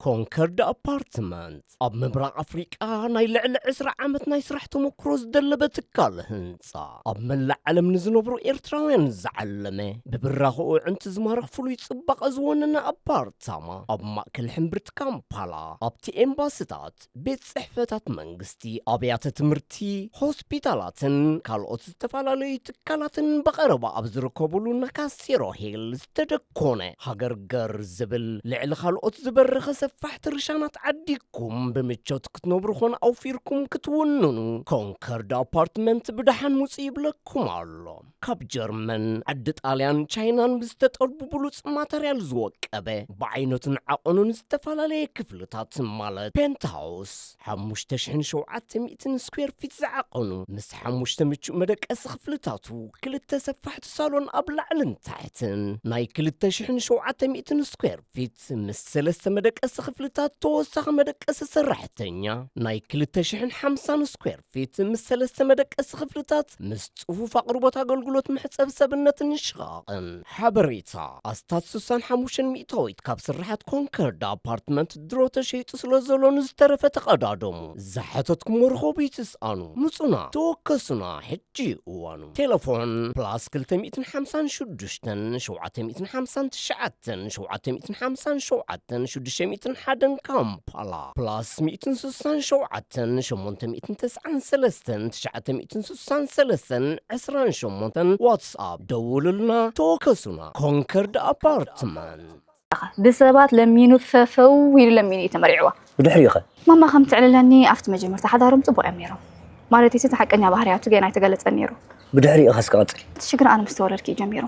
ኮንከርድ ኣፓርትመንት ኣብ ምብራቕ ኣፍሪቃ ናይ ልዕሊ ዕስራ ዓመት ናይ ስራሕ ተመክሮ ዝደለበ ትካል ህንጻ፣ ኣብ መላእ ዓለም ንዝነብሩ ኤርትራውያን ዝዓለመ፣ ብብራኸኡ ኣዕንቲ ዝማርኽ ፍሉይ ጽባቐ ዝወነነ ኣፓርታማ፣ ኣብ ማእከል ሕምብርቲ ካምፓላ፣ ኣብቲ ኤምባስታት፣ ቤት ጽሕፈታት መንግስቲ፣ ኣብያተ ትምህርቲ፣ ሆስፒታላትን ካልኦት ዝተፈላለዩ ትካላትን ብቐረባ ኣብ ዝርከብሉ ነካሲሮ ሂል ዝተደኮነ ሃገር ገር ዝብል ልዕሊ ካልኦት ዝበረኸ ሰፍ ሰፋሕቲ ርሻናት ዓዲግኩም ብምቾት ክትነብሩ ኾን ኣውፊርኩም ክትውንኑ፣ ኮንከርድ ኣፓርትመንት ብደሓን ምጹ ይብለኩም ኣሎ። ካብ ጀርመን፣ ዓዲ ጣልያን፣ ቻይናን ብዝተጠልቡ ብሉጽ ማተርያል ዝወቀበ፣ ብዓይነቱን ዓቐኑን ዝተፈላለየ ክፍልታት ማለት ፔንትሃውስ፣ ሓሙሽተ ሽሕን ሸውዓተ ሚእትን ስኩዌር ፊት ዝዓቐኑ፣ ምስ ሓሙሽተ ምቹእ መደቀሲ ክፍልታቱ፣ ክልተ ሰፋሕቲ ሳሎን ኣብ ላዕልን ታሕትን፣ ናይ ክልተ ሽሕን ሸውዓተ ሚእትን ስኩዌር ፊት ምስ ሰለስተ መደቀሲ ክፍልታት፣ ተወሳኺ መደቀሲ ሰራሕተኛ፣ ናይ ክልተ ሽሕን ሓምሳን ስኩዌር ፊት ምስ ሰለስተ መደቀሲ ክፍልታት፣ ምስ ጽፉፍ ኣቕርቦት ኣገልግሎት መሕጸቢ ሰብነትን ሽቓቕን። ሓበሬታ፣ ኣስታት ስሳን ሓሙሽተን ሚእታዊት ካብ ስርሓት ኮንከርድ ኣፓርትመንት ድሮ ተሸይጡ ስለ ዘሎ፣ ንዝተረፈ ተቐዳደሙ። ዝሓተትኩሞ ርኸቡ፣ ይትስኣኑ። ምጹና፣ ተወከሱና፣ ሕጂ እዩ እዋኑ። ቴሌፎን ፕላስ ክልተ ሚእትን ሓምሳን ሽዱሽተን ሸውዓተ ሚእትን ሓምሳን ትሽዓተን ሸውዓተ ሚእትን ሓምሳን ሸውዓተን ሽዱሽተ ሚእትን ሓደን ካምፓላ፣ ፕላስ ሚእትን ስሳን ሸውዓተን ሸሞንተ ሚእትን ተስዓን ሰለስተን ትሽዓተ ሚእትን ስሳን ሰለስተን ዕስራን ሸሞንተን ዋትስኣፕ ደውሉልና፣ ተወከሱና። ኮንከርድ ኣፓርትመንት። ብሰባት ለሚኑ ፈፈው ኢሉ ለሚኑ እዩ ተመሪዕዋ። ብድሕሪኡ ኸ? ማማ ከም ትዕልለኒ ኣብቲ መጀመርታ ሓዳሮም ጽቡቕ እዮም ነይሮም። ማለት እቲ ሓቀኛ ባህርያቱ ገና ኣይተገለጸን ነይሩ። ብድሕሪኡ ኸስ ክቐጽል? እቲ ሽግር ኣነ ምስ ተወለድኩ እዩ ጀሚሩ።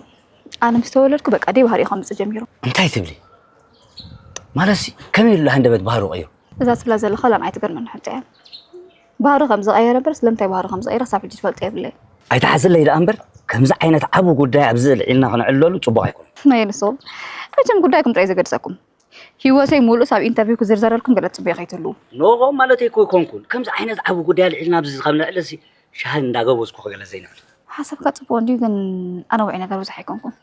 ኣነ ምስ ተወለድኩ በቃ ደይ ባህሪኡ ከምጽእ ጀሚሩ። እንታይ ትብሊ? ማለትሲ ከመይ ኢሉ ሃንደበት ባህሩ ቀይሩ? እዛ ትብላ ዘለኻ ላን ኣይትገርመኒ ሕቶ እያ። ባህሩ ከም ዝቐየረ እምበር ስለምንታይ ባህሩ ከም ዝቐየረ ክሳብ ሕጂ ዝፈልጦ የብለይ። ኣይትሓዝለይ ደኣ እምበር ከምዚ ዓይነት ዓቢ ጉዳይ ኣብዚ ልዒልና ክንዕለሉ ጽቡቕ ኣይኮነን። ናይ ንስኹም መቸም ጉዳይኩም ጥራይ ዘገድሰኩም። ህይወተይ ሙሉእ ሳብ ኢንተርቪው ክዝርዘረልኩም ገለ ጽቡቕ ከይትህልዉ። ኖ ማለተይ እኮ ኣይኮንኩን። ከምዚ ዓይነት ዓቢ ጉዳይ ኣልዒልና ኣብዚ ካብ ንዕለሲ ሻሂ እንዳገበዝኩ ክገለ ዘይንዕል። ሓሳብካ ጽቡቕ እንድዩ፣ ግን ኣነ ውዑይ ነገር ብዙሕ ኣይኮንኩን።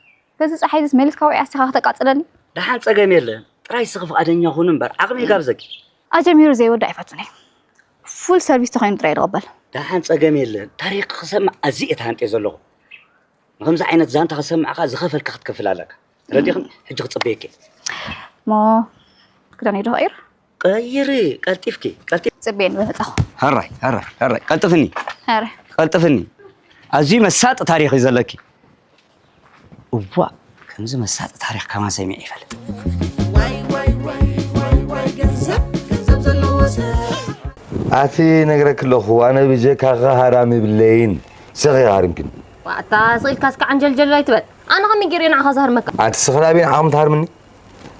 በዚ ጸሓይ ዝስ መሊስካ ውዒ ኣስቲኻ ከተቃጽለኒ? ደሓን ጸገም የለን። ጥራይ እስኺ ፍቓደኛ ኩን እምበር ዓቕሚ ይጋብዘኪ። ኣጀሚሩ ዘይወድእ ኣይፈቱን እየ። ፉል ሰርቪስ ተኾይኑ ጥራይ ይቕበል። ደሓን ጸገም የለን። ታሪኽ ክሰምዕ ኣዝየ እየ ተሃንጥየ ዘለኹ። ንከምዚ ዓይነት ዛንታ ክሰምዕኻ ዝኸፈልካ ክትከፍል ኣለካ። ተረዲእኽን? ሕጂ ክጽበየኪ እየ። እሞ ክዳነይ ዶ ክቕይር? ቀይሪ፣ ቀልጢፍኪ፣ ቀልጢፍ። ጽበየኒ በመጻኹ። ሃራይ፣ ሃራይ፣ ሃራይ፣ ቀልጥፍኒ። ሃራይ። ቀልጥፍኒ። ኣዝዩ መሳጢ ታሪኽ እዩ ዘለኪ። እዋእ፣ ከምዚ መሳጢ ታሪኽ ከማን ሰሚዐ ይፈልጥ። ኣቲ ነግረኪ ኣለኹ፣ ኣነ ብጀካኻ ሃራም ይብለይን። ስኺ ሃሪምክኒ። ዋታ ስቕ ኢልካ እስከ ዓንጀልጀል ኣይትበል። ኣነ ከመይ ገይረ ንዓኻ ዝሃርመካ? ኣቲ ስኽላቤን ዓቕሚ ትሃርምኒ?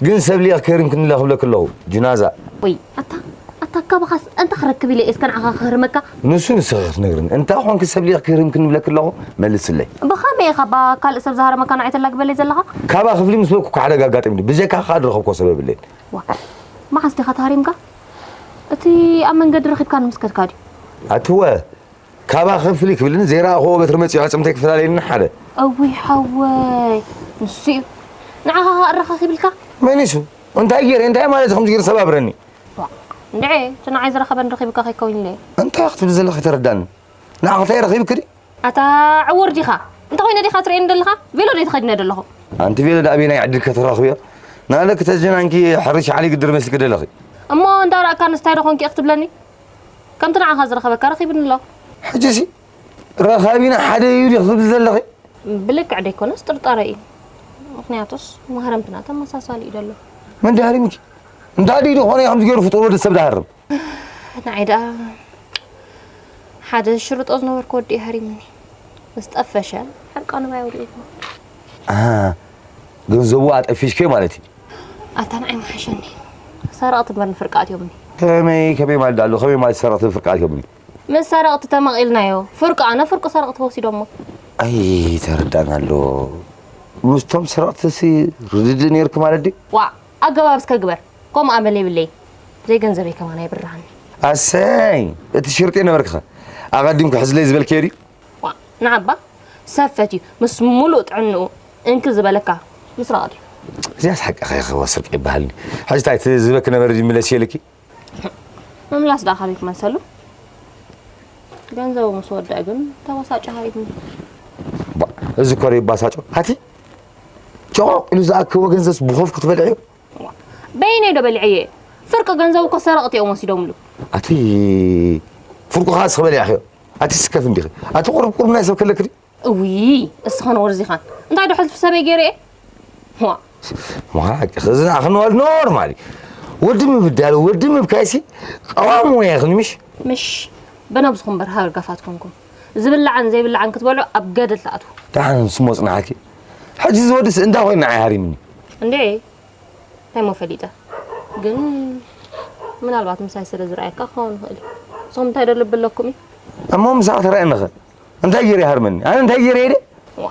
ግን ሰብ ሊቕ ክህርምክኒ ኢለ ክብለኪ ኣለኹ፣ ጅናዛ። ወይ፣ ኣታ፣ ኣታ ካባኻስ እንታይ ክረክብ ኢለ እየ እስከ ንዓኻ ክህርመካ? ንሱ ንስኺ ክትነግርኒ። እንታይ ኾንኪ ሰብ ሊቕ ክህርምክኒ ይብለኪ ኣለኹ? መልስለይ። ብኸመይ ኢኻ ባ ካልእ ሰብ ዝሃረመካ ንዓይ ተላግበለይ ዘለኻ? ካባ ክፍሊ ምስ በልኩ እኮ ሓደጋ ኣጋጢሙኒ። ብጀካኻ ዝረኸብኩዎ ሰብ የብለይን። ዋ፣ መዓስ ዲኻ ተሃሪምካ? እቲ ኣብ መንገዲ ረኺብካኒ ምስ ከድካ ድዩ? ኣትወ፣ ካባ ክፍሊ ክብልኒ ዘይረኣኽዎ በትሪ መጺኡ ኣዕጽምተይ ክፈላለየኒ ሓደ። እውይ ሓወይ፣ ንሱ እዩ። ንዓኻ ኸኣ ኣረኻኺብልካ? መን እዩ እሱ? እንታይ ገይረ? እንታይ ማለት እዩ ከምዚ ገይሩ ሰባብረኒ? ዋ፣ እንድዒ፣ እቲ ንዓይ ዝረኸበኒ ረኺብካ ከይከውን ኢለ እየ። እንታይ ክትብሊ ዘለኺ ኣይተረዳእንን። ንዓኺ እንታይ ረኺብኪ ድዩ? ኣታ ዕውር ዲኻ? እንተ ኾይነ ዲኻ ትርእየኒ ዘለኻ? ቬሎ ዶ ተኸዲነ ዘለኹ? ኣንቲ ቬሎ ደኣ ኣበየናይ ዕድል ከተራኽብዮ? ንኣለኪ ተጀናንኪ ሕርሽ ዓሊ ግድር መስልኪ ደለኺ። እሞ እንዳረኣካ ንስታይ ዶ ኾንኪ ኢኺ ትብለኒ? ከምቲ ንዓኻ ዝረኸበካ ረኺብኒ ኣሎ። ሕጂሲ ረኻቢና ሓደ እዩ ዲኺ ትብሊ ዘለኺ? ብልክዕ ደይኮነስ ጥርጣረ እዩ። ምኽንያቱስ ማህረምትና ተመሳሳሊ እዩ ዘሎ። መን ደሃሪምኪ? እንታይ ድዩ ዝኾነ ከምዚ ገይሩ ፍጡር ወዲ ሰብ ደሃርም? ንዓይ ደኣ ሓደ ሽርጦ ዝነበርኩ ወዲ እዩ ሃሪምኒ። ምስ ጠፈሸ ሕርቃኑ ባይ ወዲእዎ። ኣሃ፣ ገንዘቡ ኣጠፊሽከ ማለት እዩ? ኣታ ንዓይ መሓሸኒ። ሰረቕቲ እምበር ንፍርቂ ኣትዮምኒ። ከመይ፣ ከመይ ማለት ኣሎ? ከመይ ማለት ሰረቕቲ ንፍርቂ ኣትዮምኒ? ምስ ሰረቕቲ ተመቒልናዮ። ፍርቂ ኣነ፣ ፍርቂ ሰረቕቲ ወሲዶሞ። ኣይ፣ ተረዳእና ኣሎ። ምስቶም ሰረቕትሲ ርድድእ ነይርኪ ማለት ድዩ? ዋእ፣ ኣገባብ እስከ ግበር። ከምኡ ኣመል የብለይን። ዘይገንዘበይ ከማን ኣይብርሃኒ። ኣሰይ፣ እቲ ሽርጢ ነበርክኸ? ኣቐዲምኩ ሕዝለይ ዝበልክዮ ድዩ? ዋእ፣ ንዓባ ሰፈት እዩ። ምስ ሙሉእ ጥዕንኡ እንኪ ዝበለካ ምስራቕ ድዩ? እዚኣስ ሓቅኻ ኢኺ፣ ስርቂ ይበሃል። ሕጂ እንታይ እቲ ዝበኪ ነበረ ድዩ ምለስ የልኪ? ምምላስ ደኣ ካበይ ክመልሰሉ? ገንዘቡ ምስ ወደአ ግን ተበሳጭ ሃሪምኒ። ባ፣ እዚ እኮ ይባሳጮ። ኣቲ ጨቆቅ ኢሉ ዝኣከቦ ገንዘብስ ብኾፍ ክትበልዕዮ? በይነይ ዶ በሊዐየ? ፍርቂ ገንዘቡ እኮ ሰረቕቲ እዮም ወሲዶምሉ። ኣቲ ፍርቁ ኸኣ እስኺ በሊዕኽዮ። ኣቲ ስከፍ እንዲኺ። ኣቲ ቁሩብ ቁሩብ ናይ ሰብ ከለኪ ድዩ? እውይ፣ እስኸን ወርዚኻን። እንታይ ዶ ሕልፊ ሰበይ ገይረ እየ? ዋ። ዋ፣ ሓቂ፣ እዚ ንኣኽኒ ወልድ ኖርማል እዩ። ወዲ ምብዳል፣ ወዲ ምብካይሲ ቀዋሚ ሞያ ይኹን ምሽ? ምሽ፣ በናብዝኹም በርሃ ርጋፋት ኮንኩም። ዝብላዕን ዘይብላዕን ክትበልዑ ኣብ ገደል ትኣትዉ። ደሓን ስሞ ጽንሓኪ። ሕጂ ዝወድስ እንታይ ኮይና ኣይ ሃሪምኒ? እንዴ፣ እንታይ ሞ ፈሊጠ? ግን ምናልባት ምሳይ ስለ ዝረኣየካ ክኸውን ይኽእል እዩ። ንስኹም እንታይ ዶ ልቢ ኣለኩም እዩ? እሞ ምሳኻ ተረኣየኒ ኸ? እንታይ ገይረ ይሃርመኒ? ኣነ እንታይ ገይረ ኢለ? ዋ፣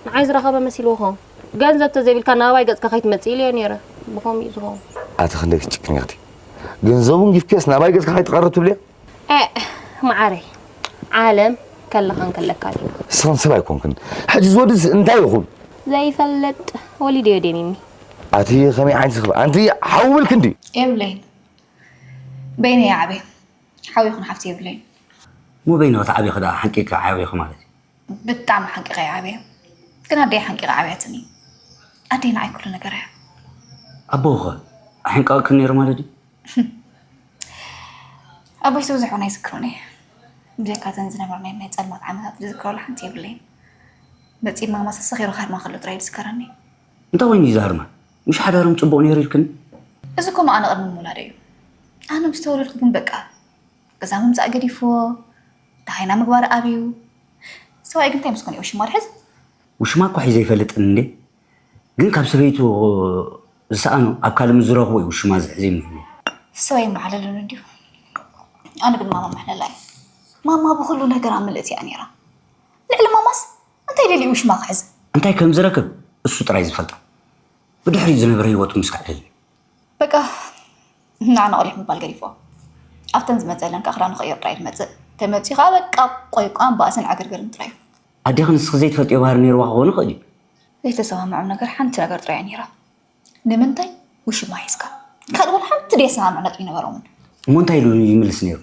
ንዓይ ዝረኸበ መሲልዎ ኸውን። ገንዘብ ተዘይብልካ ናባይ ገጽካ ከይትመጽእ ኢለዮ ነይረ። ብኸምኡ እዩ ዝኸውን። ኣቲ ክንደይ ክትጭክን ኢኽቲ? ገንዘቡን ጊፍኬስ ናባይ ገጽካ ከይትቐርብ ትብልዮ? ኤእ መዓረይ፣ ዓለም ከለኻን ከለካን እዩ። ንስኽን ሰብ ኣይኮንክን። ሕጂ ዝወድስ እንታይ ይኹን? ዘይፈልጥ ወሊደዮ ደኒኒ። ኣቲ ከመይ ዓይነት ስኽፍ ኣንቲ ሓውብልክ እንዲ የብለይን በይነ ይዓበ ሓው ይኹን ሓፍቲ የብለይን። እሞ በይነ ክትዓብኺ ደኣ ሓንቂቕኪ ዓብኺ ማለት እዩ። ብጣዕሚ ሓንቂቐ እየ ዓብየ። ግን ኣደይ ሓንቂቓ ዓብያትኒ። ኣደይ ንዓይ ኩሉ ነገር እያ። ኣቦኺኸ ኣሕንቂቕኪ ነይሩ ማለት ድዩ? ኣቦይ ዝበዝሕ እውን ኣይዝክሮን እየ። ብጀካ እተን ዝነበርናየን ናይ ጸልማት ዓመታት ዝዝክረሉ ሓንቲ የብለይን። መጺኡ ማማ ሰሰኺሩ ክሃርማ ከሎ ጥራይ እዩ ዝዝከረኒ። እንታይ ኮይኑ እዩ ዝሃርማ? ምሽ ሓዳሮም ጽቡቕ ነይሩ ኢልክኒ? እዚ እኮ መኣ ንቕድሚ ምውላደይ እዩ። ኣነ ምስ ተወለድኩ ግን በቃ ገዛ ምምጻእ ገዲፍዎ፣ ደሃይና ምግባር ኣብዩ። ሰብኣይ ግን እንታይ ምስ ኮነ እዩ ውሽማ ዝሕዝ? ውሽማ እኳ ሒዘ ኣይፈልጥን እንዴ። ግን ካብ ሰበይቱ ዝሰኣኖ ኣብ ካልእ ምስ ዝረኽቦ እዩ ውሽማ ዝሕዝ እዩ ንብሎ። ሰብ ኣይመዓለሉን እንድዩ። ኣነ ግን ማማ ምሕለላ እየ። ማማ ብኹሉ ነገራ ምልእቲ እያ ነይራ። ልዕሊ ማማስ እንታይ ደልዩ ውሽማ ክሕዝ? እንታይ ከም ዝረክብ እሱ ጥራይ ዝፈልጣ። ብድሕሪኡ ዝነበረ ህይወቱ ምስካዕ ደልዩ። በቃ ንዓና ቆሊሕ ምባል ገዲፍዎ። ኣብተን ዝመፀለን ከዓ ክዳኑ ክቕይር ጥራይ ዝመፅእ። ተመፂኡ ከዓ በቃ ቆይቋን ባእስን ዕግርግርን ጥራይ እዩ። ኣዴኺ ንስኺ ዘይትፈልጥዮ ባህሪ ነይርዋ ክኸውን ይኽእል እዩ። ዘይተሰማምዖም ነገር ሓንቲ ነገር ጥራይ እያ ነይራ። ንምንታይ ውሽማ ሒዝካ? ካልእ ወላ ሓንቲ ደየሰማምዕ ነጥቢ ኣይነበሮምን። እሞ እንታይ ኢሉ ይምልስ ነይሩ?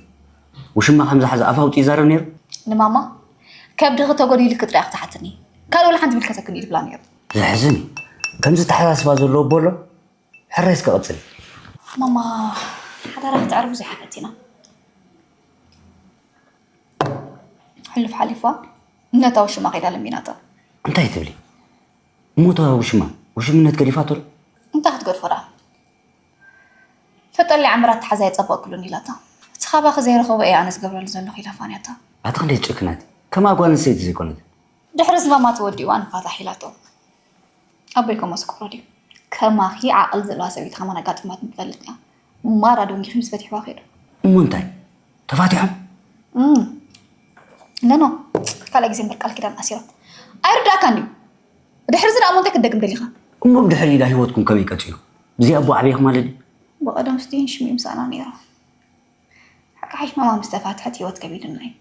ውሽማ ከም ዝሓዘ ኣፍ ኣውፂኡ ይዛረብ ነይሩ? ንማማ ከብድኺ ተጎዲሉኪ ጥራይ ክትሓትኒ ካልእ ወላ ሓንቲ ይምልከተክን እዩ ዝብላ ነይሩ። ዘሕዝን እዩ። ከምዚ ኣተሓሳስባ ዘለዎ ኣቦ ኣሎ? ሕራይ እስከ ቀፅሊ። ማማ ሓዳራ ክትዕርቡ ዘይሓፈት ኢና። ሕሉፍ ሓሊፍዋ ነታ ውሽማ ከይዳ ለሚናታ። እንታይ ትብሊ? እሞ እታ ውሽማ ውሽምነት ገዲፋቶ ዶ? እንታይ ክትገድፎ ደኣ? ተጠሊዓ ምራት ተሓዛ የጸበቕክሉን ኢላታ። እቲ ካባኺ ዘይረኸቦ እየ ኣነ ዝገብረሉ ዘለኹ ኢላ ፋንያታ። ኣቲ ክንደይ ትጭክን ኣቲ። ከምኣ ጓል ኣንስተይቲ ዘይኮነት። ድሕሪ ዝማማ ተወዲእዋ ንፋታሕ ኢላቶ። ኣቦይ ከማስ ክፍሮ ድዩ? ከማኺ ዓቕሊ ዘለዋ ሰበይቲ ከማን ኣጋጢማትኒ ትፈልጥ እያ። ማራ ደንጊኺ ምስ ፈቲሕዋ ከይዱ። እሞ እንታይ? ተፋቲሖም? እም። ነኖ ካልኣይ ግዜ እምበር ቃል ኪዳን ኣሲሮም። ኣይርዳእካን ድዩ? ድሕሪ እዚ ደኣ እሞ እንታይ ክትደግም ደሊኻ? እሞ ብድሕሪ ኢዳ ህይወትኩም ከመይ ቀጺሉ? ብዘይ ኣቦ ዓብየኹም ማለት ድዩ? ብቐደም ስቲን ሽሚኡ ምሳና ነይራ። ሓቂ ሓይሽ ማማ ምስ ተፋትሐት ህይወት ከቢዱና እዩ።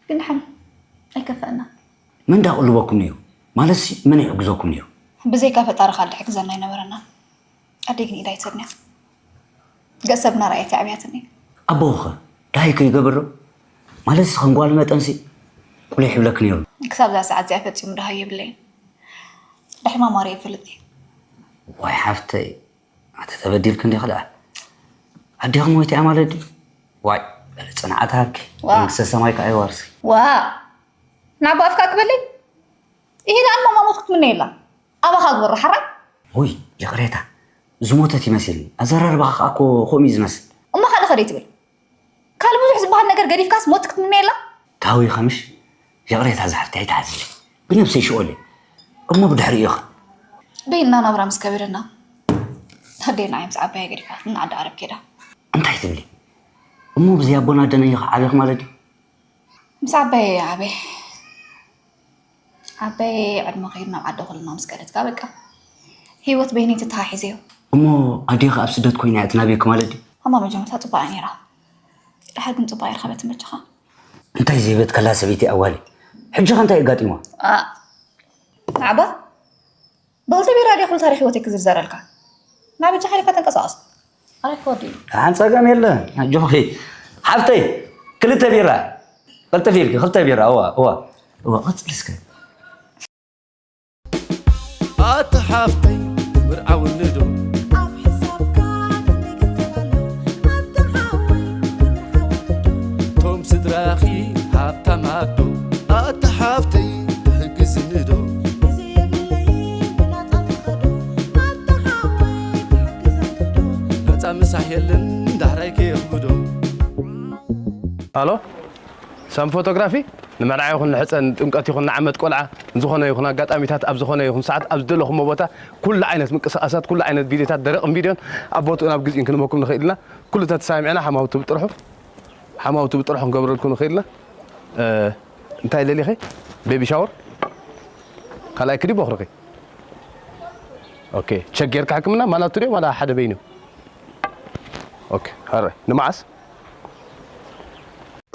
ግን ደሓን ኣይከፈእና። መን ደኣ ቅልበኩም ነይሩ? ማለትሲ መን ይሕግዘኩም ነይሩ? ብዘይካ ፈጣሪ ካልእ ድሕግዘና ኣይነበረናን። ኣደይ ግን ኢዳ ኣይትህብን እያ። ገጽ ሰብና ረኣየት እያ ኣብያትኒ። ኣቦኺኸ ደሃይ ከይገብር ዶ? ማለትሲ ከም ጓል መጠንሲ ቁሊሕ ይብለኪ ነይሩ። ክሳብ እዛ ሰዓት እዚኣ ፈጺሙ ደሃይ የብለይን። ድሕሪ ማማ ርእየ ኣይፈልጥን እየ። ዋይ ሓፍተይ ኣቲ ተበዲልኪ እንዲኺ ደኣ። ኣዴኺ ሞይታ እያ ማለት ድዩ? ዋይ በሊ ጽንዓት ሃብኪ። ዋእ። መንግስተ ሰማይ ከኣ የዋርስኪ። ዋእ። ንዓቦ ኣፍካ ክበለይ? ኢሂ ደኣ ንማማ ሞት ክትምነየላ። ኣባኻ ግበሮ ሓራይ። ውይ ይቕሬታ ዝሞተት ይመሲልኒ። ኣዘራርባኻ ከኣ እኮ ከምኡ እዩ ዝመስል። እሞ ካልእ ከ ደይትብል? ካልእ ብዙሕ ዝበሃል ነገር ገዲፍካስ ሞት ክትምነየላ? ተሃዊኻ ምሽ? ይቕሬታ ዝሓፍተይ ኣይትሓዝለይ። ብነብሰይ ሽኦለይ። እሞ ብድሕሪኡ ኸ? በይንና ናብራ ምስ ከበደና ኣደይ ንዓይ ምስ ዓባየይ ገዲፋትኒ ንዓዲ ዓረብ ከይዳ። እንታይ ትብሊ? እሞ ብዘይ ኣቦን ኣደን ኢኺ ዓቢኺ ማለት ድዩ? ምስ ዓባየይ እየ ዓብየ። ዓባየይ ዕድመ ከይዱ ናብ ዓዲ ኩልና ምስ ከደት ከኣ በቃ ህይወት በይነይ ተተሓሒዘዮ። እሞ ኣዴኺ ኣብ ስደት ኮይና እያ ትናብየኪ ማለት ድዩ? ማማ መጀመርታ ጽቡቕ እያ ነይራ። ደሓር ግን ጽቡቕ ኣይረኸበትን በጃኻ። እንታይ ዘይበት ከላ ሰበይቲ ኣዋሊ። ሕጂ ከ እንታይ ኣጋጢማ? ኣእ ንዓባ ብኽልተ ቢራ ድየ ኩሉ ታሪኽ ህይወተይ ክዝርዘረልካ? ናብ በጃኻ ኢልካ ተንቀሳቐስ። ኣረክ ወዲ። ደሓን ጸገም የለን። ኣጆኺ ሓፍተይ ክልተ ቢራ። ቅልጥፍ ኢልኪ ክልተ ቢራ። እዋ እዋ። እዋ ቀጽሊ እስከ። ኣቲ ሓፍተይ ትምርዓውኒ ዶ ኣብ ሕሳብካ ክንደይ ገንዘብ ኣሎ ኣቲ ሓወይ ትምርዓውኒ ዶ ቶም ስድራኺ ሃብታማት ዶ ኣቲ ሓፍተይ ትሕግዝኒ ዶ ግዜ የብለይ ብናጻ ዝኸዶ ኣቲ ሓወይ ትሕግዘኒ ዶ ናጻ ምሳሕ ዳሕራይ ከየኽብዶ። ኣሎ፣ ሳም ፎቶግራፊ። ንመርዓ ይኹን ንሕፀን፣ ጥምቀት ይኹን ንዓመት ቆልዓ፣ ዝኾነ ይኹን ኣጋጣሚታት፣ ኣብ ዝኾነ ይኹን ሰዓት፣ ኣብ ዝደለኹሞ ቦታ፣ ኩሉ ዓይነት ምንቅስቃሳት፣ ኩሉ ዓይነት ቪድዮታት፣ ደረቕን ቪድዮን ኣብ ቦትኡ ናብ ግዜን ክንበኩም ንኽእል ኢና። ኩሉ ተተሳሚዕና ሓማውቲ ብጥርሑ፣ ሓማውቲ ብጥርሑ ክንገብረልኩም ንኽእል ኢና። እ፣ እንታይ ደሊኺ? ቤቢ ሻወር? ካልኣይ ክዲ ቦኽርኺ? ኦኬ፣ ቸክ ጌርካ ሕክምና ማላቱ ድዮ ዋላ ሓደ በይኑ? ኦኬ፣ ሀረ ንመዓስ?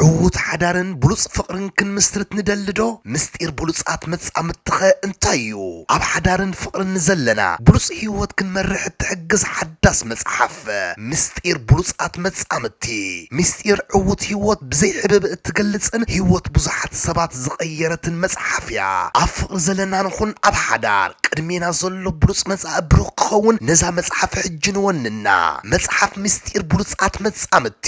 ዕዉት ሓዳርን ብሉጽ ፍቕርን ክንምስርት ንደሊ ዶ? ምስጢር ብሉጻት መጻምድትኸ እንታይ እዩ? ኣብ ሓዳርን ፍቕርን ንዘለና ብሉጽ ህይወት ክንመርሕ እትሕግዝ ሓዳስ መጽሓፍ። ምስጢር ብሉጻት መጻምድቲ። ምስጢር ዕዉት ህይወት ብዘይ ሕብብ እትገልጽን ህይወት ብዙሓት ሰባት ዝቐየረትን መጽሓፍ እያ። ኣብ ፍቕሪ ዘለና ንኹን ኣብ ሓዳር፣ ቅድሜና ዘሎ ብሉጽ መጻኢ ብሩኽ ክኸውን ነዛ መጽሓፍ ሕጂ ንወንና። መጽሓፍ ምስጢር ብሉጻት መጻምድቲ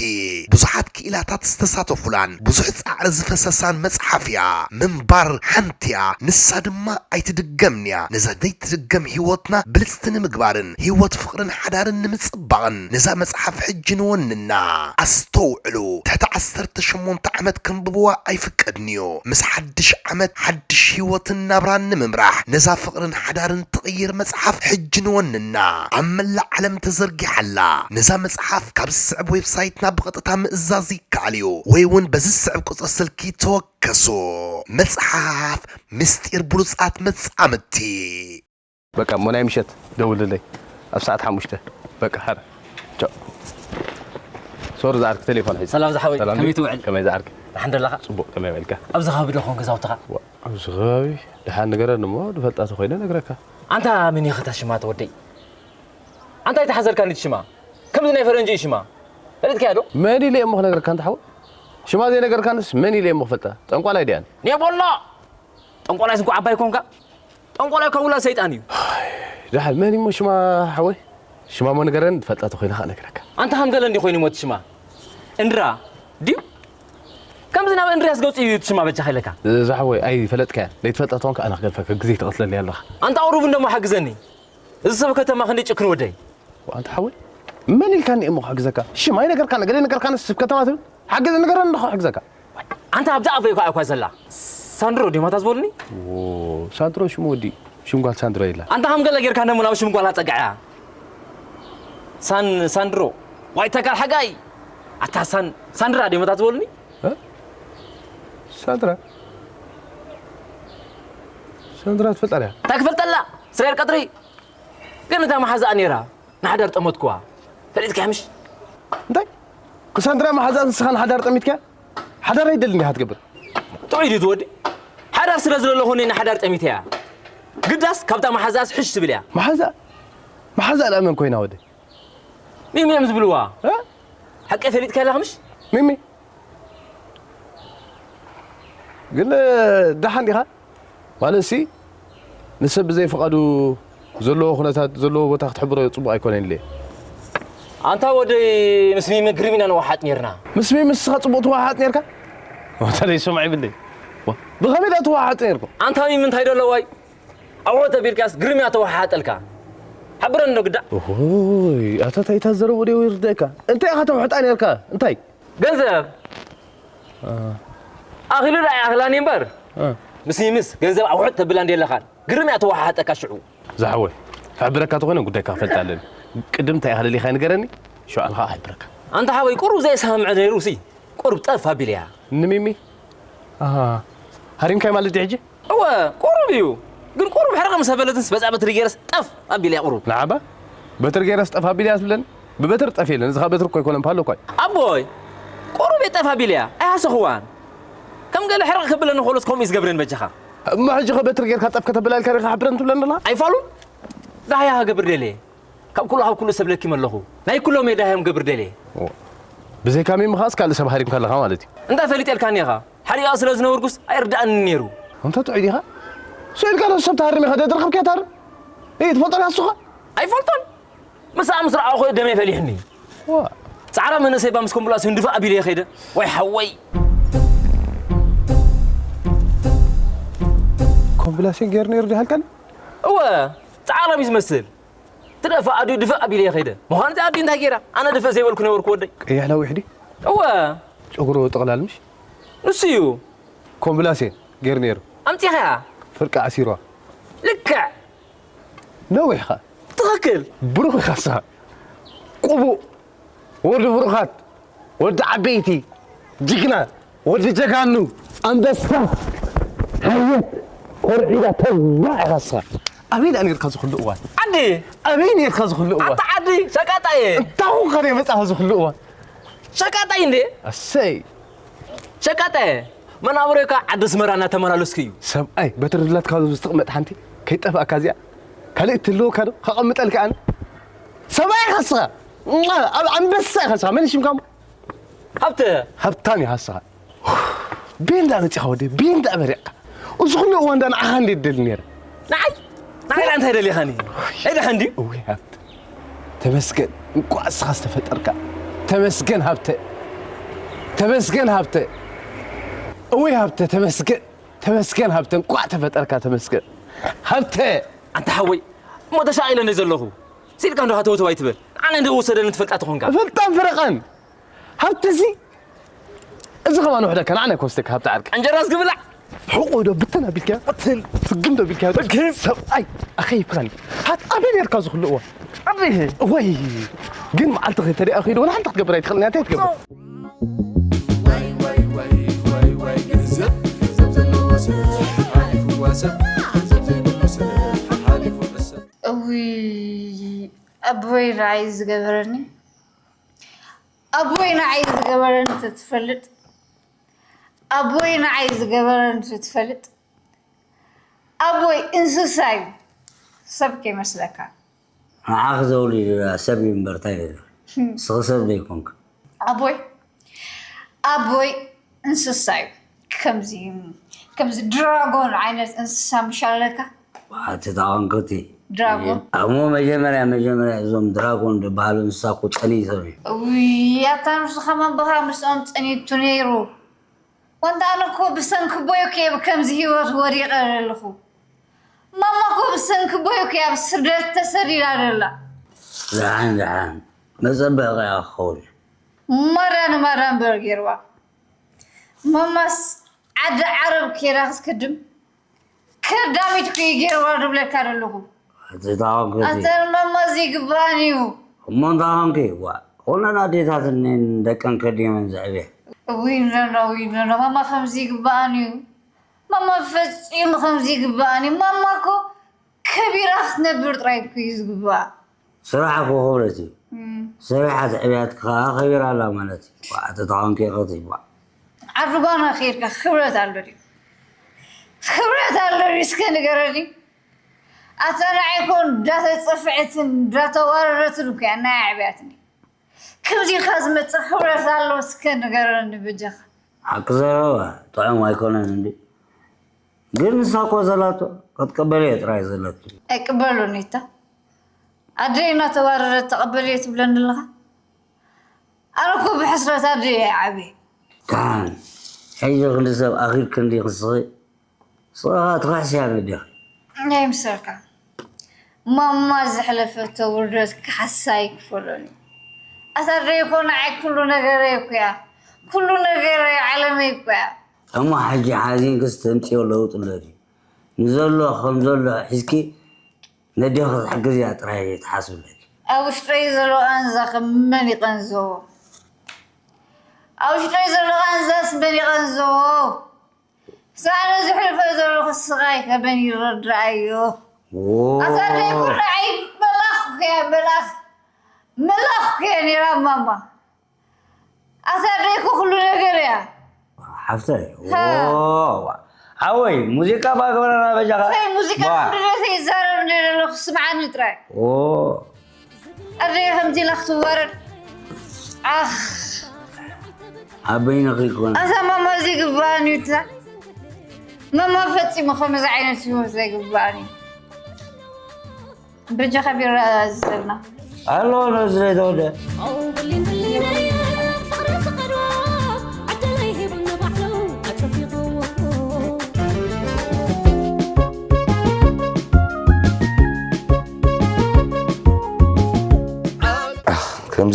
ብዙሓት ክኢላታት ዝተሳተፉላን ብዙሕ ጻዕሪ ዝፈሰሳን መጽሓፍ እያ። ምንባር ሓንቲ እያ፣ ንሳ ድማ ኣይትድገምን እያ። ነዛ ዘይትድገም ህይወትና ብልጽቲ ንምግባርን ህይወት ፍቕርን ሓዳርን ንምጽባቕን ነዛ መጽሓፍ ሕጂ ንወንና። ኣስተውዕሉ፣ ትሕቲ ዓሰርተ ሸሞንተ ዓመት ከንብብዋ ኣይፍቀድን እዩ። ምስ ሓድሽ ዓመት ሓድሽ ህይወትን ናብራን ንምምራሕ ነዛ ፍቕርን ሓዳርን ትቕይር መጽሓፍ ሕጂ ንወንና። ኣብ መላእ ዓለም ተዘርጊሓ ኣላ። ነዛ መጽሓፍ ካብ ዝስዕብ ዌብሳይትና ብቐጥታ ምእዛዝ ይከኣል እዩ፣ ወይ እውን በዚ ዝስዕብ ቁጽሪ ስልኪ ተወከሱ። መጽሓፍ ምስጢር ብሉጻት መጻምድቲ። በቃ፣ እሞ ናይ ምሸት ደውልለይ ኣብ ሰዓት ሓሙሽተ። በቃ፣ ሀረ። ቻው። ሶሪ፣ ዝዓርክ ቴሌፎን ሒዝ። ሰላም ዝሓወይ፣ ሰላም ከመይ ድዩ? ትውዕል? ከመይ ዝዓርክ? ደሓን ደለኻ? ጽቡቕ፣ ከመይ በልካ? ኣብዚ ከባቢ ዶ ኾን ገዛውትኻ? ዋ፣ ኣብዚ ከባቢ ደሓን ንገረኒ እሞ፣ ዝፈልጣ ተኾይነ ነግረካ። ኣንታ መን ኢኻ እታ ሽማ ተወደይ? ኣንታ ኣይተሓዘልካኒ እቲ ሽማ። ከምዚ ናይ ፈረንጂ እዩ ሽማ። ፈሊጥካያ ዶ? መን ኢለ እሞ ክነግረካ፣ ኣንታ ሓወይ? ሽማ ዘይነገርካንስ መን ኢለ እሞ ክፈልጣ? ጠንቋላይ ድያን? ኔቦሎ! ጠንቋላይስ እንኳ ዓባይ ኮንካ። ጠንቋላይ ካብ ውላድ ሰይጣን እዩ። ደሓን መን እሞ ሽማ ሓወይ? ሽማ እሞ ንገረኒ፣ ትፈልጣ ተኾይና ኸኣ ነግረካ። ኣንታ ከም ገለ እንዲ ኮይኑ ሞት ሽማ። እንድራ ድዩ? ከምዚ ናብ እንድርያስ ገጹ እዩ እቲ ሽማ በጃኻ ኢለካ። እዛ ሓወይ ኣይፈለጥካያ። ዘይትፈልጣ ተኾንካ ኣነ ክገድፈካ ግዜ ትቐትለለይ ኣለኻ። ኣንታ ቁሩብ እንደሞ ሓግዘኒ። እዚ ሰብ ከተማ ክንደይ ጭክን ወደይ። ኣንታ ሓወይ መን ኢልካኒ እሞ ክሕግዘካ? ሽም ኣይነገርካን፣ ገለ ነገርካንስ ስም ከተማ ትብል? ሓግዝ ንገረኒ እንዶ ክሕግዘካ። ኣንታ ኣብዛ ኣፈይ እኳ እኳ ዘላ። ሳንድሮ ድዩ ማታ ዝበሉኒ? ዎ፣ ሳንድሮ ሽሙ ወዲ፣ ሽም ጓል ሳንድሮ የላ። ኣንታ ከም ገለ ጌርካ እንደሞ ናብ ሽም ጓል ኣጸግዕያ። ሳን-፣ ሳንድሮ፣ ዋይ ተካል ሓጋይ። ኣታ ሳን-፣ ሳንድራ ድዩ ማታ ዝበሉኒ? እ? ሳንድራ? ሳንድራ ትፈልጣ ድያ? እንታይ ክፈልጠላ? እስራኤል ቀጥሪ። ግን እታ መሓዛኣ ነይራ፣ ንሓዳር ጠመትኩዋ። ፈሊጥካያ ምሽ? እንታይ? ክሳንድራ መሓዛኣ ንስኻ ንሓዳር ጠሚትካያ? ሓዳር ኣይደልን ዲኻ ትገብር? ጥዑይ ድዩ እቲ ወዲ? ሓዳር ስለ ዝደለኹ እኔ ንሓዳር ጠሚተያ። ግዳስ ካብታ መሓዛኣስ ሕሽ ትብል እያ። መሓዛ? መሓዛ ደኣ መን ኮይና ወዲ? ሚሚ እዮም ዝብልዋ። እ? ሓቂ ፈሊጥካያ ኣለኻ ምሽ? ሚሚ? ግን ደሓን ዲኻ? ማለትሲ ንሰብ ብዘይ ፍቓዱ ዘለዎ ኩነታት ዘለዎ ቦታ ክትሕብሮ ጽቡቕ ኣይኮነን ኢለ። ኣንታ ወደይ ምስ ሚሚ ግርም ኢና ንወሓጥ ኔርና። ምስ ሚሚ ንስኻ ጽቡቕ ትወሓጥ ኔርካ? ወተለይ ስምዕ ይብለይ። ዋ፣ ብኸመይ ደኣ ትወሓጥ ኔርኩም? ኣንታ ሚሚ እንታይ ዶ ኣለዋይ? ኣውዕት ተቢልካስ ግርም እያ ተወሓሓጠልካ። ሓብረኒ ዶ ግዳ? ኦሆይ፣ ኣታ እንታይ እታ ዘረቦ ደው ይርደእካ? እንታይ ኢኻ ተውሕጣ ኔርካ? እንታይ? ገንዘብ። አ። ኣኺሉ ደኣ ኣይኣኽላኒ እምበር፣ አ። ምስ ሚምስ ገንዘብ ኣውዕት ተብላ እንዴለኻን። ግርም እያ ተወሓሓጠካ ሽዑ። ዝሓወይ፣ ክሕብረካ ተኾይነ ጉዳይካ ክፈልጥ ኣለኒ። ቅድም እንታይ ኢኻ ደሊኻ ንገረኒ፣ ሽዑ ኣልኻ ክሕብረካ። ኣንታ ሓወይ፣ ቁሩብ ዘይሰማምዐ ነይሩሲ፣ ቁሩብ ጠፍ ኣቢለያ። ንሚሚ? ኣሃ። ሃሪምካይ ማለት ድዩ ሕጂ? እወ፣ ቁሩብ እዩ። ግን ቁሩብ ሕርቕ ምስ ኣበለትንስ በዛ በትሪ ገይረስ ጠፍ ኣቢለያ ቁሩብ። ንዓባ? በትሪ ገይረስ ጠፍ ኣቢለያ ትብለኒ? ብበትሪ ጠፍ የለን፣ እዚ ኸኣ በትሪ እኮ ኣይኮነን፣ ፓሎ እኮ እዩ። ኣቦይ፣ ቁሩብ እየ ጠፍ ኣቢለያ፣ ኣይሃሰኽዋን። ከም ገለ ሕርቕ ከብለኒ ከሎስ ከምኡ እዩ ዝገብረኒ በጃኻ። እሞ ሕጂ ኸ በትሪ ጌርካ ጠፍ ከተብላ ኢልካ ዲኻ ሓብረን ትብለኒ ኣለኻ? ኣይፋሉን? ዳህያ ክገብር ደልየ። ካብ ኩሉ፣ ካብ ኩሉ ሰብ ለኪመ ኣለኹ። ናይ ኩሎም እየ ዳህዮም ገብር ደልየ። ኦ። ብዘይካ ሚሚ ኸኣስ ካልእ ሰብ ሃሪምካ ኣለኻ ማለት እዩ። እንታይ ፈሊጠልካኒ ኢኻ? ሓሪቓ ስለ ዝነበርኩስ ኣይርድኣንን ነይሩ። ኣንታ ጥዑይ ዲኻ? ስቕ ኢልካ ነቲ ሰብ ትሃርም ኢኻ፣ ደድረኸብካዮ ትሃርም? እይ፣ ትፈልጦ ዲኻ ንስኻ? ኣይፈልጦን። ምስኣ ምስ ረኣኹ ደመይ ፈሊሑኒ። ዋ። ጻዕራ መንእሰይ እባ ምስ ኮምብላስዮን ድፋእ ኣቢለዮ ከይደ። ወይ ሓወይ። ኮምብላስዮን ገይሩ ነይሩ ዲሃልካኒ? እወ፣ ጻዕራም እዩ ዝመስል። ትደፋእ ኣድዩ ድፍእ ኣቢለ እየ ከይደ። ምዃኑ እቲ ኣድዩ እንታይ ገይራ? ኣነ ድፍእ ዘይበልኩ ነበርኩ ወደይ። ቀይሕ ነዊሕ ድዩ? እወ። ጨጉሩ ጥቕላል ምሽ? ንሱ እዩ። ኮምብላሴ ገይሩ ነይሩ። ኣምጺኻያ? ፍርቂ ዓሲርዋ። ልክዕ። ነዊሕ ኢኻ። ትኽክል። ብሩኽ ኢኻ ንስኻ። ቅቡእ። ወዲ ብሩኻት። ወዲ ዓበይቲ። ጅግና። ወዲ ጀጋኑ። ኣንበሳ። ሓየት። ኮርዒዳ ተባዕ ኢኻ ንስኻ። ኣበይ ደኣ ነይርካ እዚ ኩሉ እዋን? ዓዲ። ኣበይ ነይርካ እዚ ኩሉ እዋን? ኣታ ዓዲ። ሸቃጣ እየ። እንታይ ኾንካ ደኣ መጻኻ እዚ ኩሉ እዋን? ሸቃጣይ እንዴ? ኣሰይ። ሸቃጣይ። መናብሮካ ዓዲ ኣስመራ እናተመላለስኩ እዩ። ሰብኣይ፣ በትሪ ድላትካ ኣብዚ ዝተቕመጥ ሓንቲ ከይጠፍኣካ እዚኣ። ካልእ እትህልወካ ዶ? ከቐምጠልካ ኣነ። ሰብኣይ ኢኻ ንስኻ። ኣብ ኣንበሳ ኢኻ ንስኻ። መን ሽምካ እሞ? ሃብተ። ሃብታም ኢኻ ንስኻ። ቤንዳ መጺኻ ወደይ፣ ቤንዳ በሪቕካ። እዚ ኩሉ እዋን ዳ ንዓኻ እንዴ ትደሊ ነይረ? ንዓይ? ንዓይ እንታይ ደሊኻኒ? ኣይደሓን ድዩ? እውይ ሃብተ። ተመስገን። እንቋዕ ንስኻ ዝተፈጠርካ። ተመስገን ሃብተ። ተመስገን ሃብተ። እውይ ሃብተ፣ ተመስገን። ተመስገን ሃብተ። እንቋዕ ተፈጠርካ፣ ተመስገን። ሃብተ። ኣንታ ሓወይ፣ እሞ ተሻቒለ እንደ ዘለኹ። ሲልካ እንዶ ሃተውተው ኣይትበል። ኣነ እንደ ወሰደኒ ትፈልጣ ትኾንካ። ፈልጣን ፍረቓን። ሃብተ እዚ፣ እዚ ከማን ውሕደካ፣ ንዓና ኣይኮን ስተካ ሃብተ ዓርቂ። እንጀራ ዝግብላዕ። ሕቆ ዶ ብትን ኣቢልካ? ብትን። ፍግም ዶ ቢልካ? ፍግም። ሰብኣይ፣ ኣኸይፍኻኒ። ሃት ኣበይ ነርካ እዚ ኩሉ እዋን? ኣበይ? ወይ፣ ግን መዓልቲ ኸይተደኣ ኸይዱ፣ ወላ ሓንቲ ክትገብር ኣይትኽእልን እያ፣ እንታይ ትገብር? ዋይ፣ ዋይ፣ ዋይ፣ ዋይ፣ ዋይ፣ ገንዘብ፣ ገንዘብ ዘለዎ ሰብ፣ ሓሊፉ ዋሰብ፣ ገንዘብ ዘይብሉ ሰብ፣ ሓሊፉ ዕሰብ። እውይ፣ ኣቦይ ንዓይ ዝገበረኒ፣ ኣቦይ ንዓይ ዝገበረኒ ተትፈልጥ፣ ኣቦይ ንዓይ ዝገበረኒ ተትፈልጥ፣ ኣቦይ እንስሳ እዩ፣ ሰብ ከይመስለካ። ንዓኺ ዘውሊዱላ ሰብ እዩ እምበር እንታይ ኢሉ? ንስኺ ሰብ ዘይኮንኪ። ኣቦይ፣ ኣቦይ እንስሳ እዩ። ከምዚ፣ ከምዚ ድራጎን ዓይነት እንስሳ ምሽ ኣለካ? ኣቲ ታቐንክቲ። ድራጎን? እሞ መጀመርያ፣ መጀመርያ እዞም ድራጎን ዝበሃሉ እንስሳ እኮ ጸኒቶም እዮም። እውይ፣ ኣታ ንሱ ከማን ብኻ ምስኦም ጸኒቱ ነይሩ። ወንታ ኣነ እኮ ብሰንኪ ቦይ እኮ እየ ከምዚ ህይወት ወዲቐ ዘለኹ። ማማ እኮ ብሰንኪ ቦይ እኮ እያ ኣብ ስደት ተሰዲዳ ዘላ። ደሓን፣ ደሓን። መጸበቒ እያ ክኸውን። ማራ ንማራ እምበር ገይርዋ። ማማስ ዓዲ ዓረብ ከይዳ ክትክድም ከዳሚት እኮ እዩ ገይርዋ ዝብለካ ዘለኹ። እቲ ታወንኩ እቲ ኣተን ማማ እዚ ይግባእን እዩ። እሞ እንታይ ኾንኪ? ዋ፣ ኩለን ኣዴታት እኔን ደቀን ከዲመን ዘዕብያ። እውይ፣ ኖ፣ ኖ፣ እውይ፣ ኖ፣ ኖ፣ ማማ ከምዚ ይግባእን እዩ። ማማ ፈጺሙ ከምዚ ይግባእን እዩ። ማማ እኮ ከቢራ ክትነብር ጥራይ እኮ እዩ ዝግባእ። ስራሕ እኮ ክብረት እዩ። እም። ሰሪሓ ተዕብያትካ ከቢራ ኣላ ማለት እዩ። ዋ፣ ተተኾንኪ ኢኸቲ፣ ዋ። ዓዲ ጓና ከይድካ ክብረት ኣሎ ድዩ? ክብረት ኣሎ ድዩ? እስከ ንገረኒ። ኣታ ንዓይ እኮ እንዳተጸፍዐትን እንዳተዋረረትን እኮ እያ ናይ ኣዕብያትኒ። ከምዚ ኢልካ ዝመጽእ ክብረት ኣሎ እስከ ንገረኒ በጃኻ። ሓቂ ዘረባ ጥዑም ኣይኮነን እንዲ። ግን ንሳ እኮ ዘላቶ ክትቅበል እየ ጥራይ ዘለኪ። ኣይቅበሉን እታ። ኣደይ እናተዋረረት ተቐበል እየ ትብለኒ ኣለኻ? ኣነ እኮ ብሕስረት ኣደይ እየ ዓብየ። ደሓን፣ ሕጂ ክንዲ ሰብ ኣኺልኪ እንዲ ክስኺ፣ ስቕኻ ትኽሕስያ ነዴኺ። ናይ ምሰልካ። ማማ ዘሕለፈቶ ውርደት ካሕሳ ኣይክፈሎን እዩ። ኣታ ኣደይ እኮ ንዓይ ኩሉ ነገረይ እኮ እያ። ኩሉ ነገረይ ዓለመይ እኮ እያ። እሞ ሕጂ ሓዚንክስ ተምፅዮ ለውጢ ኣሎ ድዩ? ንዘሎ ከም ዘሎ ሒዝኪ ነዴኺ ክትሕግዝያ ጥራይ ትሓስብለኪ። ኣብ ውሽጠይ ዘሎ ቃንዛ ከ መን ይቐንዘዎ? ኣብ ውሽጠይ ዘሎ ቃንዛስ መን ይቐንዘዎ? ሳዕሪ ዝሕልፎ ዘለኹ ስቓይ ከመን ይረድኣዮ? ዎ። ኣታ ኣደይ ኩሉ ዓይ መልኣኽ እኮ እያ፣ መልኣኽ። መልኣኽ እኮ እያ ነይራ ማማ። ኣታ ኣደይ እኮ ኩሉ ነገር እያ። ሓፍተይ፣ ሃ። ዎ፣ ዋ። ሓወይ፣ ሙዚቃ ባግበረና በጃኻ። ሳይ ሙዚቃ ዋ። ድረሰ ይዛረብ እንደ ዘለኹ ስምዓኒ ጥራይ። ዎ። ኣደይ ከምዚ ኢላ ክትዋረድ። ኣኽ። ኣበይነ ከይኮነ። ኣታ ማማ እዚ ይግባእን እዩ እታ። ማማ ፈጺሙ ከምዚ ዓይነት ህይወት ዘይግባእን እዩ። በጃኻ ቢራ ዝዘልና። ኣሎ፣ ነዚ ዘይተወደ።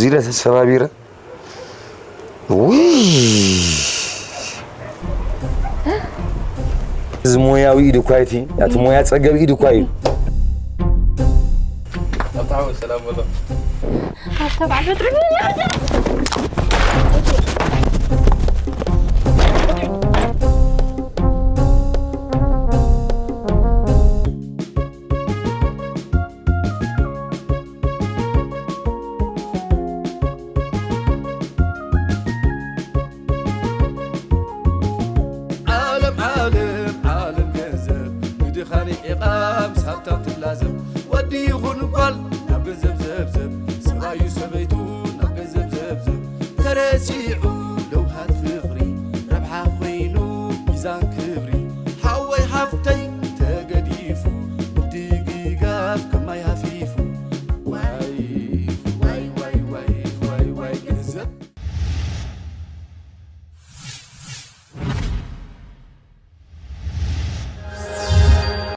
እዚለ ተሰባቢረ። ውይ፣ እዚ ሞያዊ ኢድ እኳ እዩ፣ እቲ ሞያ ጸገብ ኢድ እኳ እዩ። ኣብታ ሓወይ ሰላም በሎ። ኣታ በዓል በትሪ ዓለም ዓለም ዓለም ገንዘብ ንድኻን ዒቓ ምስ ሃብታም ትላዘብ። ወዲ ይኹን ጓል ናብ ገንዘብ ዘብዘብ፣ ሰብኣዩ ሰበይቱ ናብ ገንዘብ ዘብዘብ። ተረሲዑ